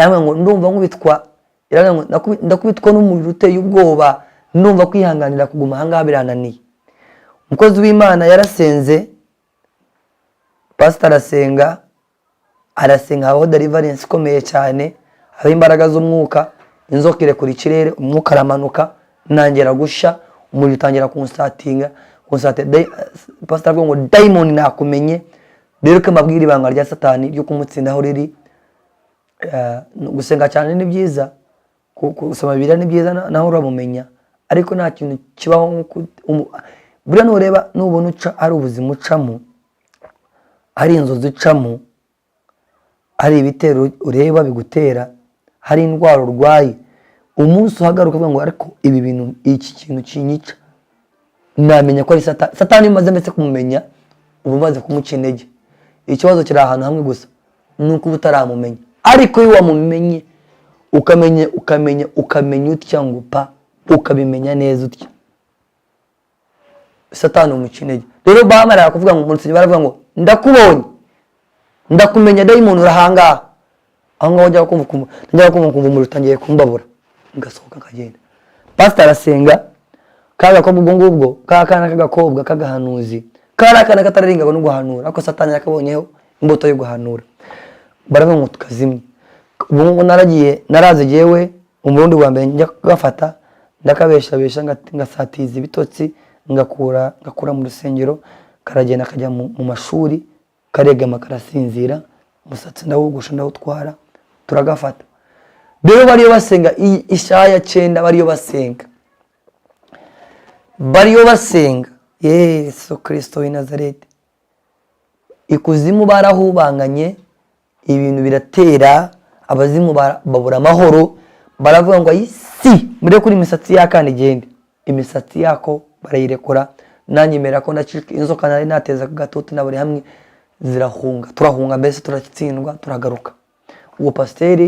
ngo ndumva nkubitwa, ndakubitwa n'umuriro uteye ubwoba, ndumva kwihanganira kuguma ahangaha birananiye. Umukozi w'Imana yarasenze. Pastor arasenga, arasenga, habaho deliverance ikomeye cyane, habaho imbaraga z'umwuka, inzoka irekura ikirere, umwuka aramanuka, ntangira gusha, umuriro utangira kunsatinga kunsatira. Pastor aravuga ngo: "Dayimoni, nakumenye rero ko mbabwira ibanga rya Satani ryo kumutsinda aho riri." Gusenga cyane ni byiza, gusoma Bibiliya ni byiza, naho uramumenya, ariko nta kintu kibaho nko buriya nureba, nubona uca ari ubuzima ucamo, hari inzozi ucamo, hari ibitero ureba bigutera, hari indwara urwaye, umunsi uhagaruka ukavuga ngo: "Ariko ibi bintu, iki kintu kinyica, namenya ko ari Satani." Satani iyo umaze mbese kumumenya, uba umaze kumuca intege. Ikibazo kiri ahantu hamwe gusa, ni uko uba utaramumenya. Ariko iyo wamumenye, ukamenya, ukamenya, ukamenya utya ngo pa, ukabimenya neza utya, Satani umuca intege. Rero bamara kuvuga ngo mu rusengero baravuga ngo: "Ndakubonye, ndakumenya, dayimoni, urahangaha." Aho ngaho njya kumva njya kumva kumva umuriro utangiye kumbabura, ngasohoka nkagenda. Pastor arasenga, ka gakobwa, ubwo ngubwo ka kana k'agakobwa k'agahanuzi, kari akana katararingaga no guhanura, ariko Satani yakabonyeho imbuto yo guhanura. Baravuga ngo tukazimye. Ubu ngubu naragiye, naraze jyewe umurundi wa mbere njya kugafata, ndakabeshabesha, ngasatiza ibitotsi, ngakura mu rusengero, karagenda kajya mu mashuri, karegama, karasinzira, umusatsi ndawugusha, ndawutwara, turagafata. Rero bariyo basenga isaha ya 9, bariyo basenga, bariyo basenga Yesu Kirisito w'i Nazareti. Ikuzimu barahubanganye, ibintu biratera, abazimu babura amahoro, baravuga ngo: "Ayisi, murekure imisatsi y'akana igende." Imisatsi yako barayirekura, nanjye mera ko ndacika. Inzoka nari nateza ku gatuti na buri hamwe zirahunga, turahunga, mbese turatsindwa, turagaruka. Uwo pasiteri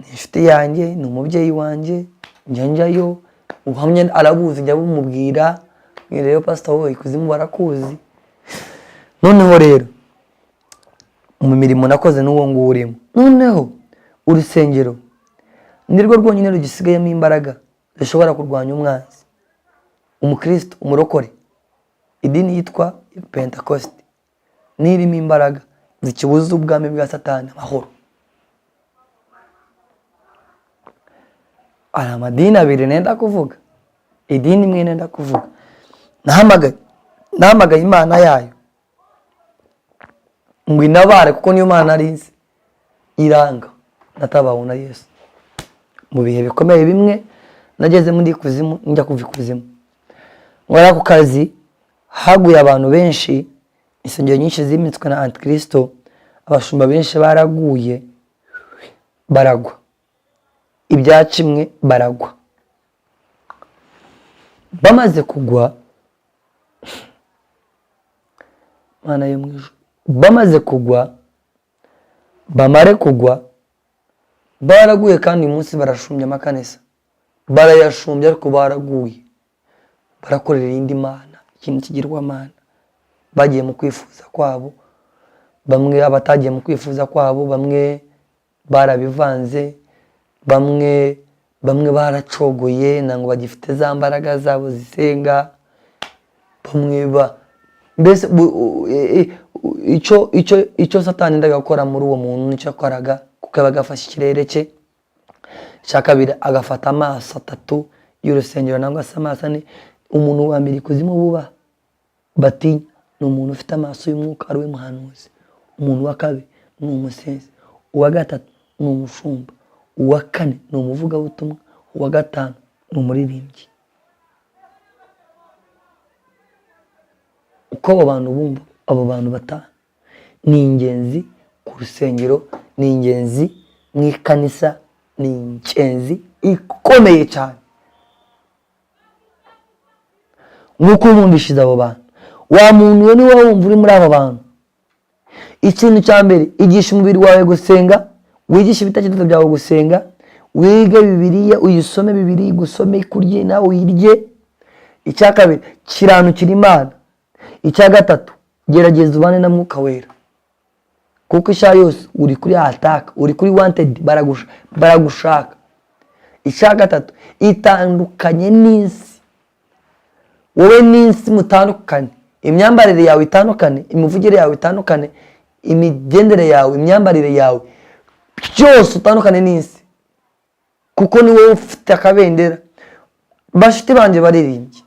ni inshuti yanjye, ni umubyeyi wanjye, njya njyayo, ubuhamya arabuzi, njya bumubwira. Rero pasita, wowe ikuzimu barakuzi. Noneho rero mu mirimo nakoze n'uwo nguwo urimo, noneho urusengero nirwo rwonyine rugisigayemo imbaraga zishobora kurwanya umwanzi. Umukristo, umurokore, idini yitwa Pentecost nirimo imbaraga zikibuza ubwami bwa Satani amahoro. Hari amadini abiri nenda kuvuga, idini imwe nenda kuvuga, nahamagaye Imana yayo ngo inabare, kuko niyo Mana nari nzi, iranga. Natabawe na Yesu mu bihe bikomeye bimwe nageze muri ikuzimu, njya kuva ikuzimu. Nkora ku kazi, haguye abantu benshi, insengero nyinshi zimitswe na Antikristo, abashumba benshi baraguye, baragwa ibyacimwe, baragwa. Bamaze kugwa, Mana yo mu ijuru, bamaze kugwa, bamare kugwa, baraguye. Kandi uyu munsi barashumbya amakanisa, barayashumbya, ariko baraguye, barakorera iyindi mana, ikintu kigirwamana. Bagiye mu kwifuza kwabo bamwe, abatagiye mu kwifuza kwabo bamwe barabivanze, bamwe baracogoye, ntabwo bagifite za mbaraga zabo zisenga, bamwe ba mbese icyo Satani yendaga gukora muri uwo muntu nicyo yakoraga, kuko yabaga afashe ikirere cye. Icya kabiri, agafata amaso atatu y'urusengero nangwa se amaso ane. Umuntu wa mbere ikuzimu buba batinya ni umuntu ufite amaso y'umwuka, ari we muhanuzi. Umuntu wa kabiri ni umusenzi, uwa gatatu ni umushumba, uwa kane ni umuvugabutumwa, uwa gatanu ni umuririmbyi. Uko abo bantu bumva, abo bantu batanu ni ingenzi ku rusengero, ni ingenzi mu ikanisa, ni ingenzi ikomeye cyane. Nk'uko wumvishije abo bantu, wa muntu we, niba wumva uri muri abo bantu, ikintu cya mbere, igisha umubiri wawe gusenga, wigishe ibitekerezo byawe gusenga, wige Bibiliya, uyisome, Bibiliya igusome, ikurye nawe uyirye. Icya kabiri, kiranukira Imana. Icya gatatu, gerageza ubane na Mwuka Wera, kuko isaha yose uri kuri attack, uri kuri wanted, baragushaka. Icya gatatu, itandukanye n'isi, wowe n'isi mutandukanye. Imyambarire yawe itandukane, imivugire yawe itandukane, imigendere yawe, imyambarire yawe, byose utandukane n'isi, kuko ni wowe ufite akabendera. Bashiti banjye baririmbye,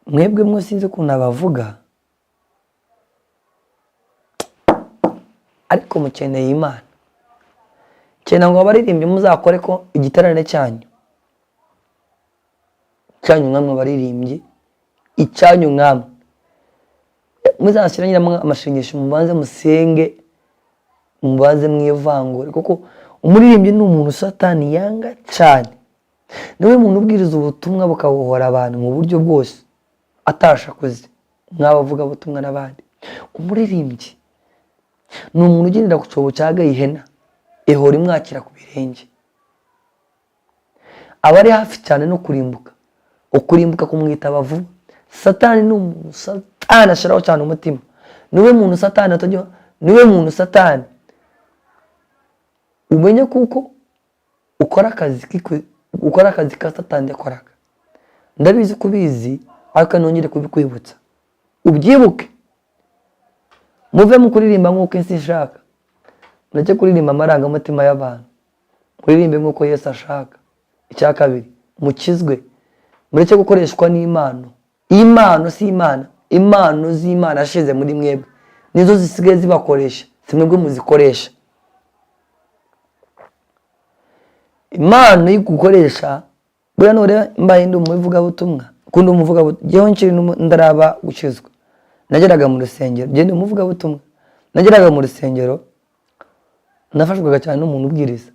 mwebwe mwe sinzi ukuntu abavuga, ariko mukeneye Imana. Cyenda ngo abaririmbyi muzakore ko igiterane cyanyu cyanyu nkamwe abaririmbyi, icyanyu nkamwe muzashyiramo amashengesho, mubanze musenge, mubanze mwivangure, kuko umuririmbyi ni umuntu Satani yanga cyane. Niwe muntu ubwiriza ubutumwa bukabohora abantu mu buryo bwose atashakuze nk'abavugabutumwa n'abandi. Umuririmbyi ni umuntu ugendera ku cyobo cya gahihena, ihora imwakira ku birenge, aba ari hafi cyane no kurimbuka, ukurimbuka kumwitaba vuba. Satani ni umuntu Satani ashiraho cyane umutima, niwe muntu Satani atajya, niwe muntu Satani umenye kuko ukora akazi ukora akazi ka Satani yakoraga. Ndabizi ko ubizi, ariko nongere kubikwibutsa ubyibuke. Muve mu kuririmba nk'uko isi ishaka, mureke kuririmba amarangamutima y'abantu, muririmbe nk'uko Yesu ashaka. Icya kabiri, mukizwe, mureke gukoreshwa n'impano. Impano si Imana, impano z'Imana yashize muri mwebwe nizo zisigaye zibakoresha, si mwebwe muzikoresha. Impano yo gukoresha buriya nureba mbaye ndi umuvugabutumwa, kundi umuvugabutumwa jyewe nkiri ndaraba gukizwa, nageraga mu rusengero, njye ndi umuvugabutumwa, nageraga mu rusengero nafashwaga cyane n'umuntu ubwiriza,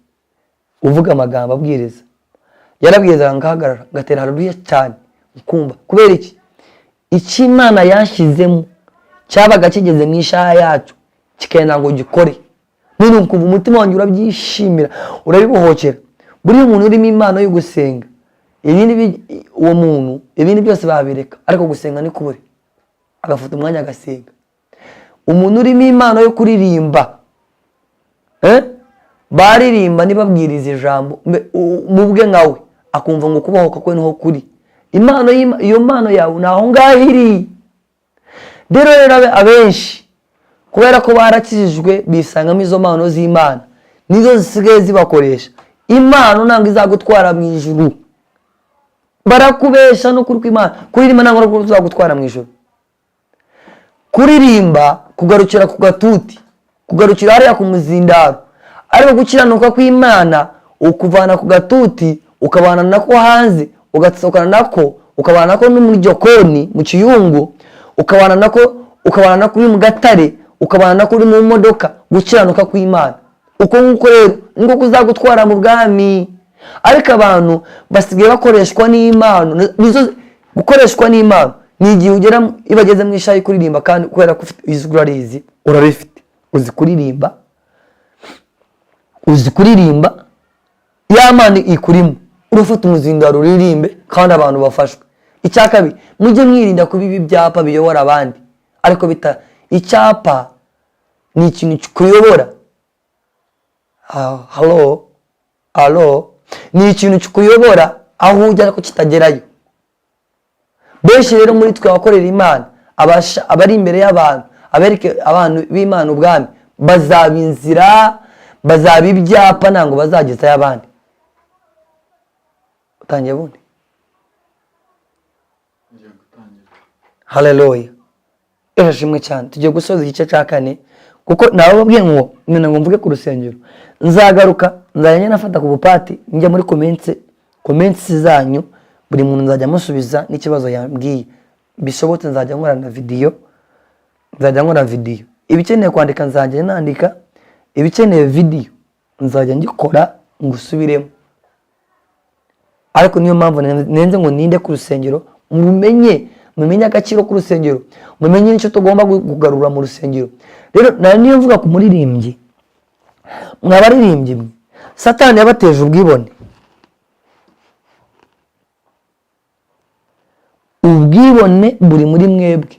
uvuga amagambo abwiriza. Yarabwirizaga ngahagarara ngatera haleluya cyane, nkumva. Kubera iki? Icyo Imana yanshyizemo cyabaga kigeze mu ishaha yacu kikenda ngo gikore, none ukumva umutima wanjye urabyishimira, urabibohokera. Buriya umuntu urimo impano yo gusenga, ibindi uwo muntu ibindi byose babireka, ariko gusenga ni kubure, agafata umwanya agasenga. Umuntu urimo impano yo kuririmba, baririmba ntibabwiriza ijambo mu bwe nkawe, akumva ngo kubahoka kwe niho kuri. Impano iyo mpano yawe ni aho ngaho iri. Rero abenshi kubera ko barakijijwe bisangamo izo mpano z'Imana, nizo zisigaye zibakoresha. Impano ntabwo izagutwara mu ijuru, barakubesha no kuri kw'Imana. Kuririmba ntabwo izagutwara mu ijuru. Kuririmba kugarukira ku gatuti, kugarukira hariya ku muzindaro, ariko gukiranuka kw'Imana ukuvana ku gatuti ukabana nako hanze, ugasohokana nako, ukabana nako no muri jokoni mu kiyungu, ukabana nako, ukabana nako uri mu gatare, ukabana nako uri mu modoka. Gukiranuka kw'Imana uko nguko rero niko kuzagutwara mu bwami. Ariko abantu basigaye bakoreshwa n'impano, nizo gukoreshwa n'impano ni igihe ugera iyo bageze mu ishayi kuririmba, kandi kubera ko ufite ijwi urarizi, urarifite, uzi kuririmba, uzi kuririmba, ya mpano ikurimo, urafata umuzindaro uririmbe kandi abantu bafashwe. Icya kabiri, mujye mwirinda kuba ibi byapa biyobora abandi, ariko bita icyapa ni ikintu kikuyobora. Halo halo, ni ikintu kikuyobora aho ujya ariko kitagerayo. Benshi rero muri twe abakorera Imana, abari imbere y'abantu, abereke abantu b'Imana ubwami, bazaba inzira, bazaba ibyapa, ntabwo bazagezayo abandi. Utangiye bundi? Haleluya, irashimwe cyane. Tugiye gusoza igice cya kane, kuko nababwiye ngo none ngo mvuge ku rusengero, nzagaruka nzajya nafata ku bupati njya muri comments zanyu, buri muntu nzajya amusubiza n'ikibazo yambwiye. Bishobotse nzajya nkora na video, nzajya nkora video. Ibikeneye kwandika nzajya nandika, ibikeneye video nzajya ngikora ngusubiremo. Ariko niyo mpamvu nenze ngo ninde ku rusengero, mumenye agaciro k'urusengero, mumenye nicyo tugomba kugarura mu rusengero. Rero niyo mvuga ku muririmbyi, mwabaririmbyi mwe, Satani yabateje ubwibone. Ubwibone buri muri mwebwe.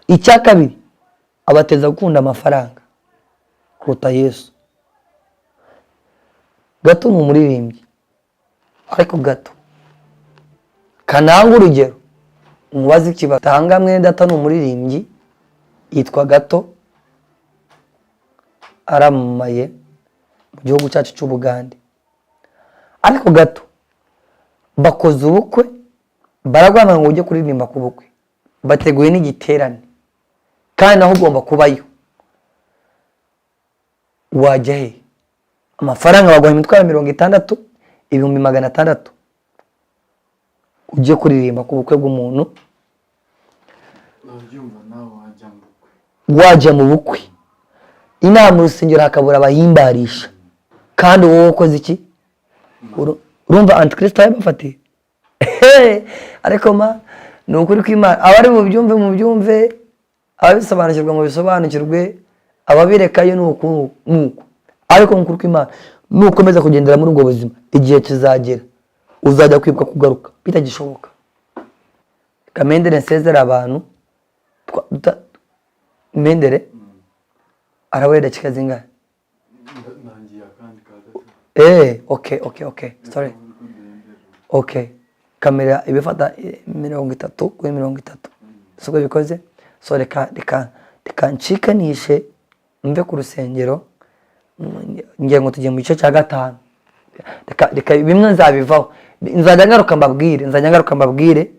Icya kabiri, abateza gukunda amafaranga kuruta Yesu. Gato ni umuririmbyi, ariko gato Kananga urugero, umubaze ikibazo. Tanga mwene data ni umuririmbyi, yitwa Gato, aramamaye mu gihugu cyacu cy'Ubugande. Ariko Gato, bakoze ubukwe, baraguhamagara ngo ujye kuririmba ku bukwe, bateguye n'igiterane kandi naho ugomba kubayo. Wajya he? Amafaranga baguha imitwaro 60, 600,000, ujye kuririmba ku bukwe bw'umuntu. Urabyumva nawe, wajya mu bukwe? Wajya mu bukwe inaha mu rusengero hakabura abahimbarisha, kandi wowe ukoze iki? Urumva antikristo yabafatiye. Ariko ma ni ukuri kw'Imana, abari bubyumve mubyumve, ababisobanukirwa mu bisobanukirwe, ababirekayo ni uku ni uku. Ariko ni ukuri kw'Imana, nukomeza kugendera muri ubwo buzima, igihe kizagera uzajya kwibuka kugaruka bitagishoboka. Kamendere, nsezera abantu. Mendere arabura dakika zingahe? Ntangiye akandi ka gatatu. Okay, sorry. Okay, kamera ibifata 30 kuri 30, siko bikoze? So reka ncikanishe mve ku rusengero. Ngira ngo tugiye mu gice cya gatanu. Reka bimwe nzabivaho, nzajya ngaruka mbabwire, nzajya ngaruka mbabwire,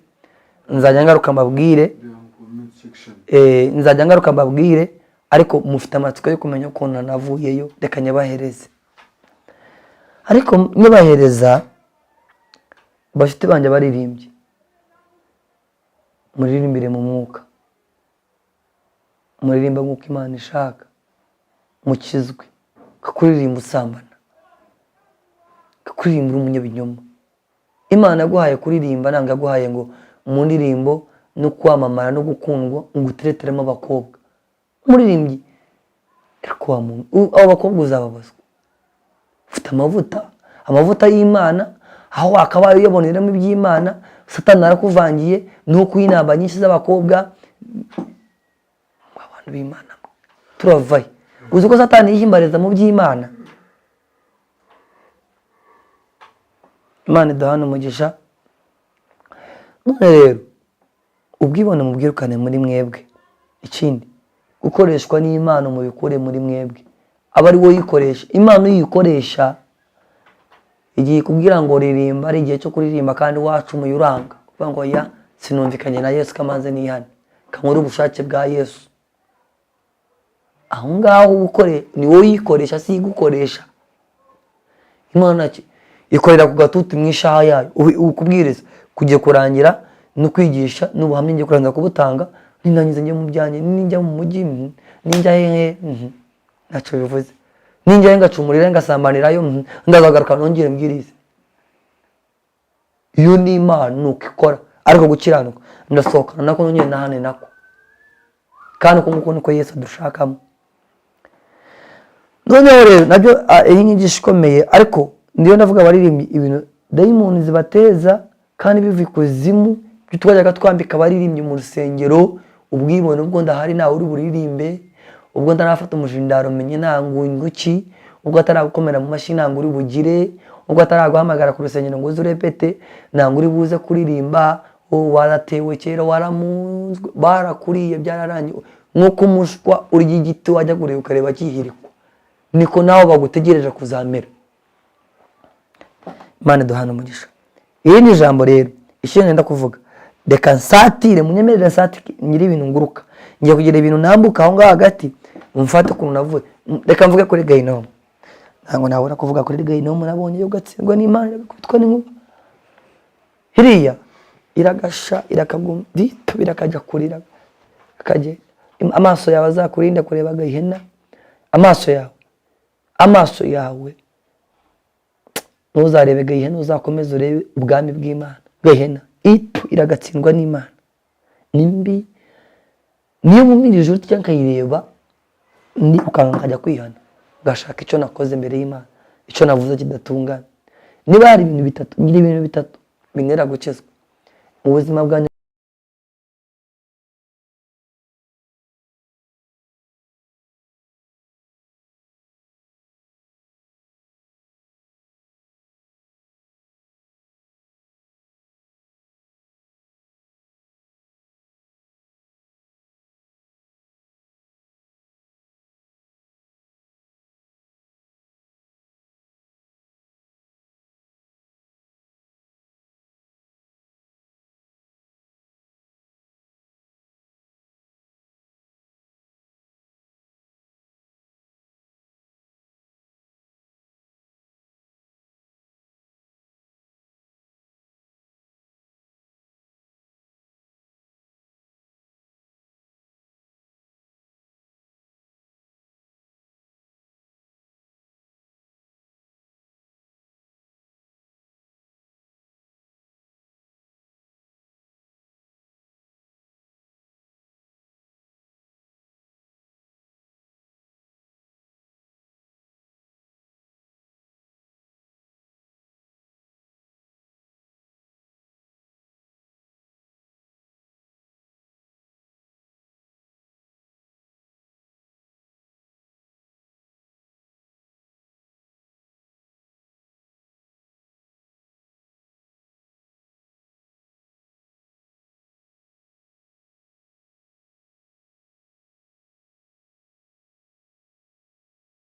nzajya ngaruka mbabwire. Reba mu comment section. Nzajya ngaruka mbabwire, ariko mufite amatsiko yo kumenya ukuntu navuyeyo, reka nyabahereze. Ariko nyabahereza, bashuti banjye baririmbye, muririmbire mu mwuka, muririmba nk'uko Imana ishaka, mukizwe. Kakuririmba usambana, kakuririmba uri umunyabinyoma. Imana yaguhaye kuririmba, ntabwo yaguhaye ngo mu ndirimbo no kwamamara no gukundwa ngo utereteremo abakobwa. Umuririmbyi, ariko wa muntu, abo bakobwa uzababazwa. Ufite amavuta, amavuta y'Imana, aho wakabaye uyaboneramo iby'Imana, Satani arakuvangiye ni uko inama nyinshi z'abakobwa. Abantu b'Imana turavayo. Uzi ko Satani yihimbariza mu by'Imana? Imana iduhana umugisha. None rero ubwibone mubwirukane muri mwebwe. Ikindi, gukoreshwa n'Imana mubikure muri mwebwe, aba ari wowe uyikoresha. Imana uyikoresha igihe ikubwira ngo ririmba, ari igihe cyo kuririmba, kandi wacumuye uranga, kuvuga ngo ya sinumvikanye na Yesu, kamanze nihane, kankore ubushake bwa Yesu. Aho ngaho ukore, ni wowe uyikoresha, si igukoresha. Imana ikorera ku gatuti mu ishaha yayo. Ukubwiriza kugiye kurangira no kwigisha n'ubuhamya ngiye kurangiza kubutanga, nindangiza njye mu byanjye, ninjya mu mujyi, ninjya hehe, ntacyo bivuze. Ninjyayo ngacumurira, ngasambanirayo, ndazagaruka nongere mbwirize. Iyo ni Imana, ni uko ikora. Ariko gukiranuka ndasohokana nako, nongere nahane nako, kandi uko nguko niko Yesu adushakamo. Noneho rero nabyo, iyi nyigisho ikomeye, ariko ndiyo ndavuga abaririmbyi, ibintu dayimoni zibateza kandi biva ikuzimu, ibyo twajyaga twambika abaririmbyi mu rusengero, ubwibone. Ubwo ndahari ntawe uri buririmbe, ubwo ntarafata umujindaro menye nta nguki, ubwo ataragukomera mu mashyi ntabwo uri bugire, ubwo ataraguhamagara ku rusengero ngo uze urepete ntabwo uri buze kuririmba. Oh, waratewe kera, waramunzwe, barakuriye, byararangiye. Nk'uko umushwa urya igiti wajya kureba ukareba kihirikwa, niko nawe bagutegereje kuzamera. Imana iduhana umugisha. Iri ni ijambo rero icyo nenda kuvuga. Reka nsatire, munyemerere nsatire, nyiri ibintu nguruka, ngiye kugira ibintu nambuka aho ngaho hagati, mufate ukuntu navuye. Reka mvuge kuri gahinomu. Ntabwo nabura kuvuga kuri gahinomu. Nabonye yo gatsindwa n'Imana, iragakubitwa n'inkuba hiriya, iragasha, irakaguma bito, birakajya kurira akagenda. Amaso yawe azakurinda kureba gahena. Amaso yawe, amaso yawe ntuzarebe gahena, uzakomeze urebe ubwami bw'Imana. Gahena itu iragatsindwa n'Imana, ni mbi. Niyo mumirije ijuru cyangwa nkayireba, ndirukanka nkajya kwihana, ngashaka icyo nakoze imbere y'Imana, icyo navuze kidatunganye. Niba hari ibintu bitatu, ngira ibintu bitatu bintera gukizwa mu buzima bwanjye.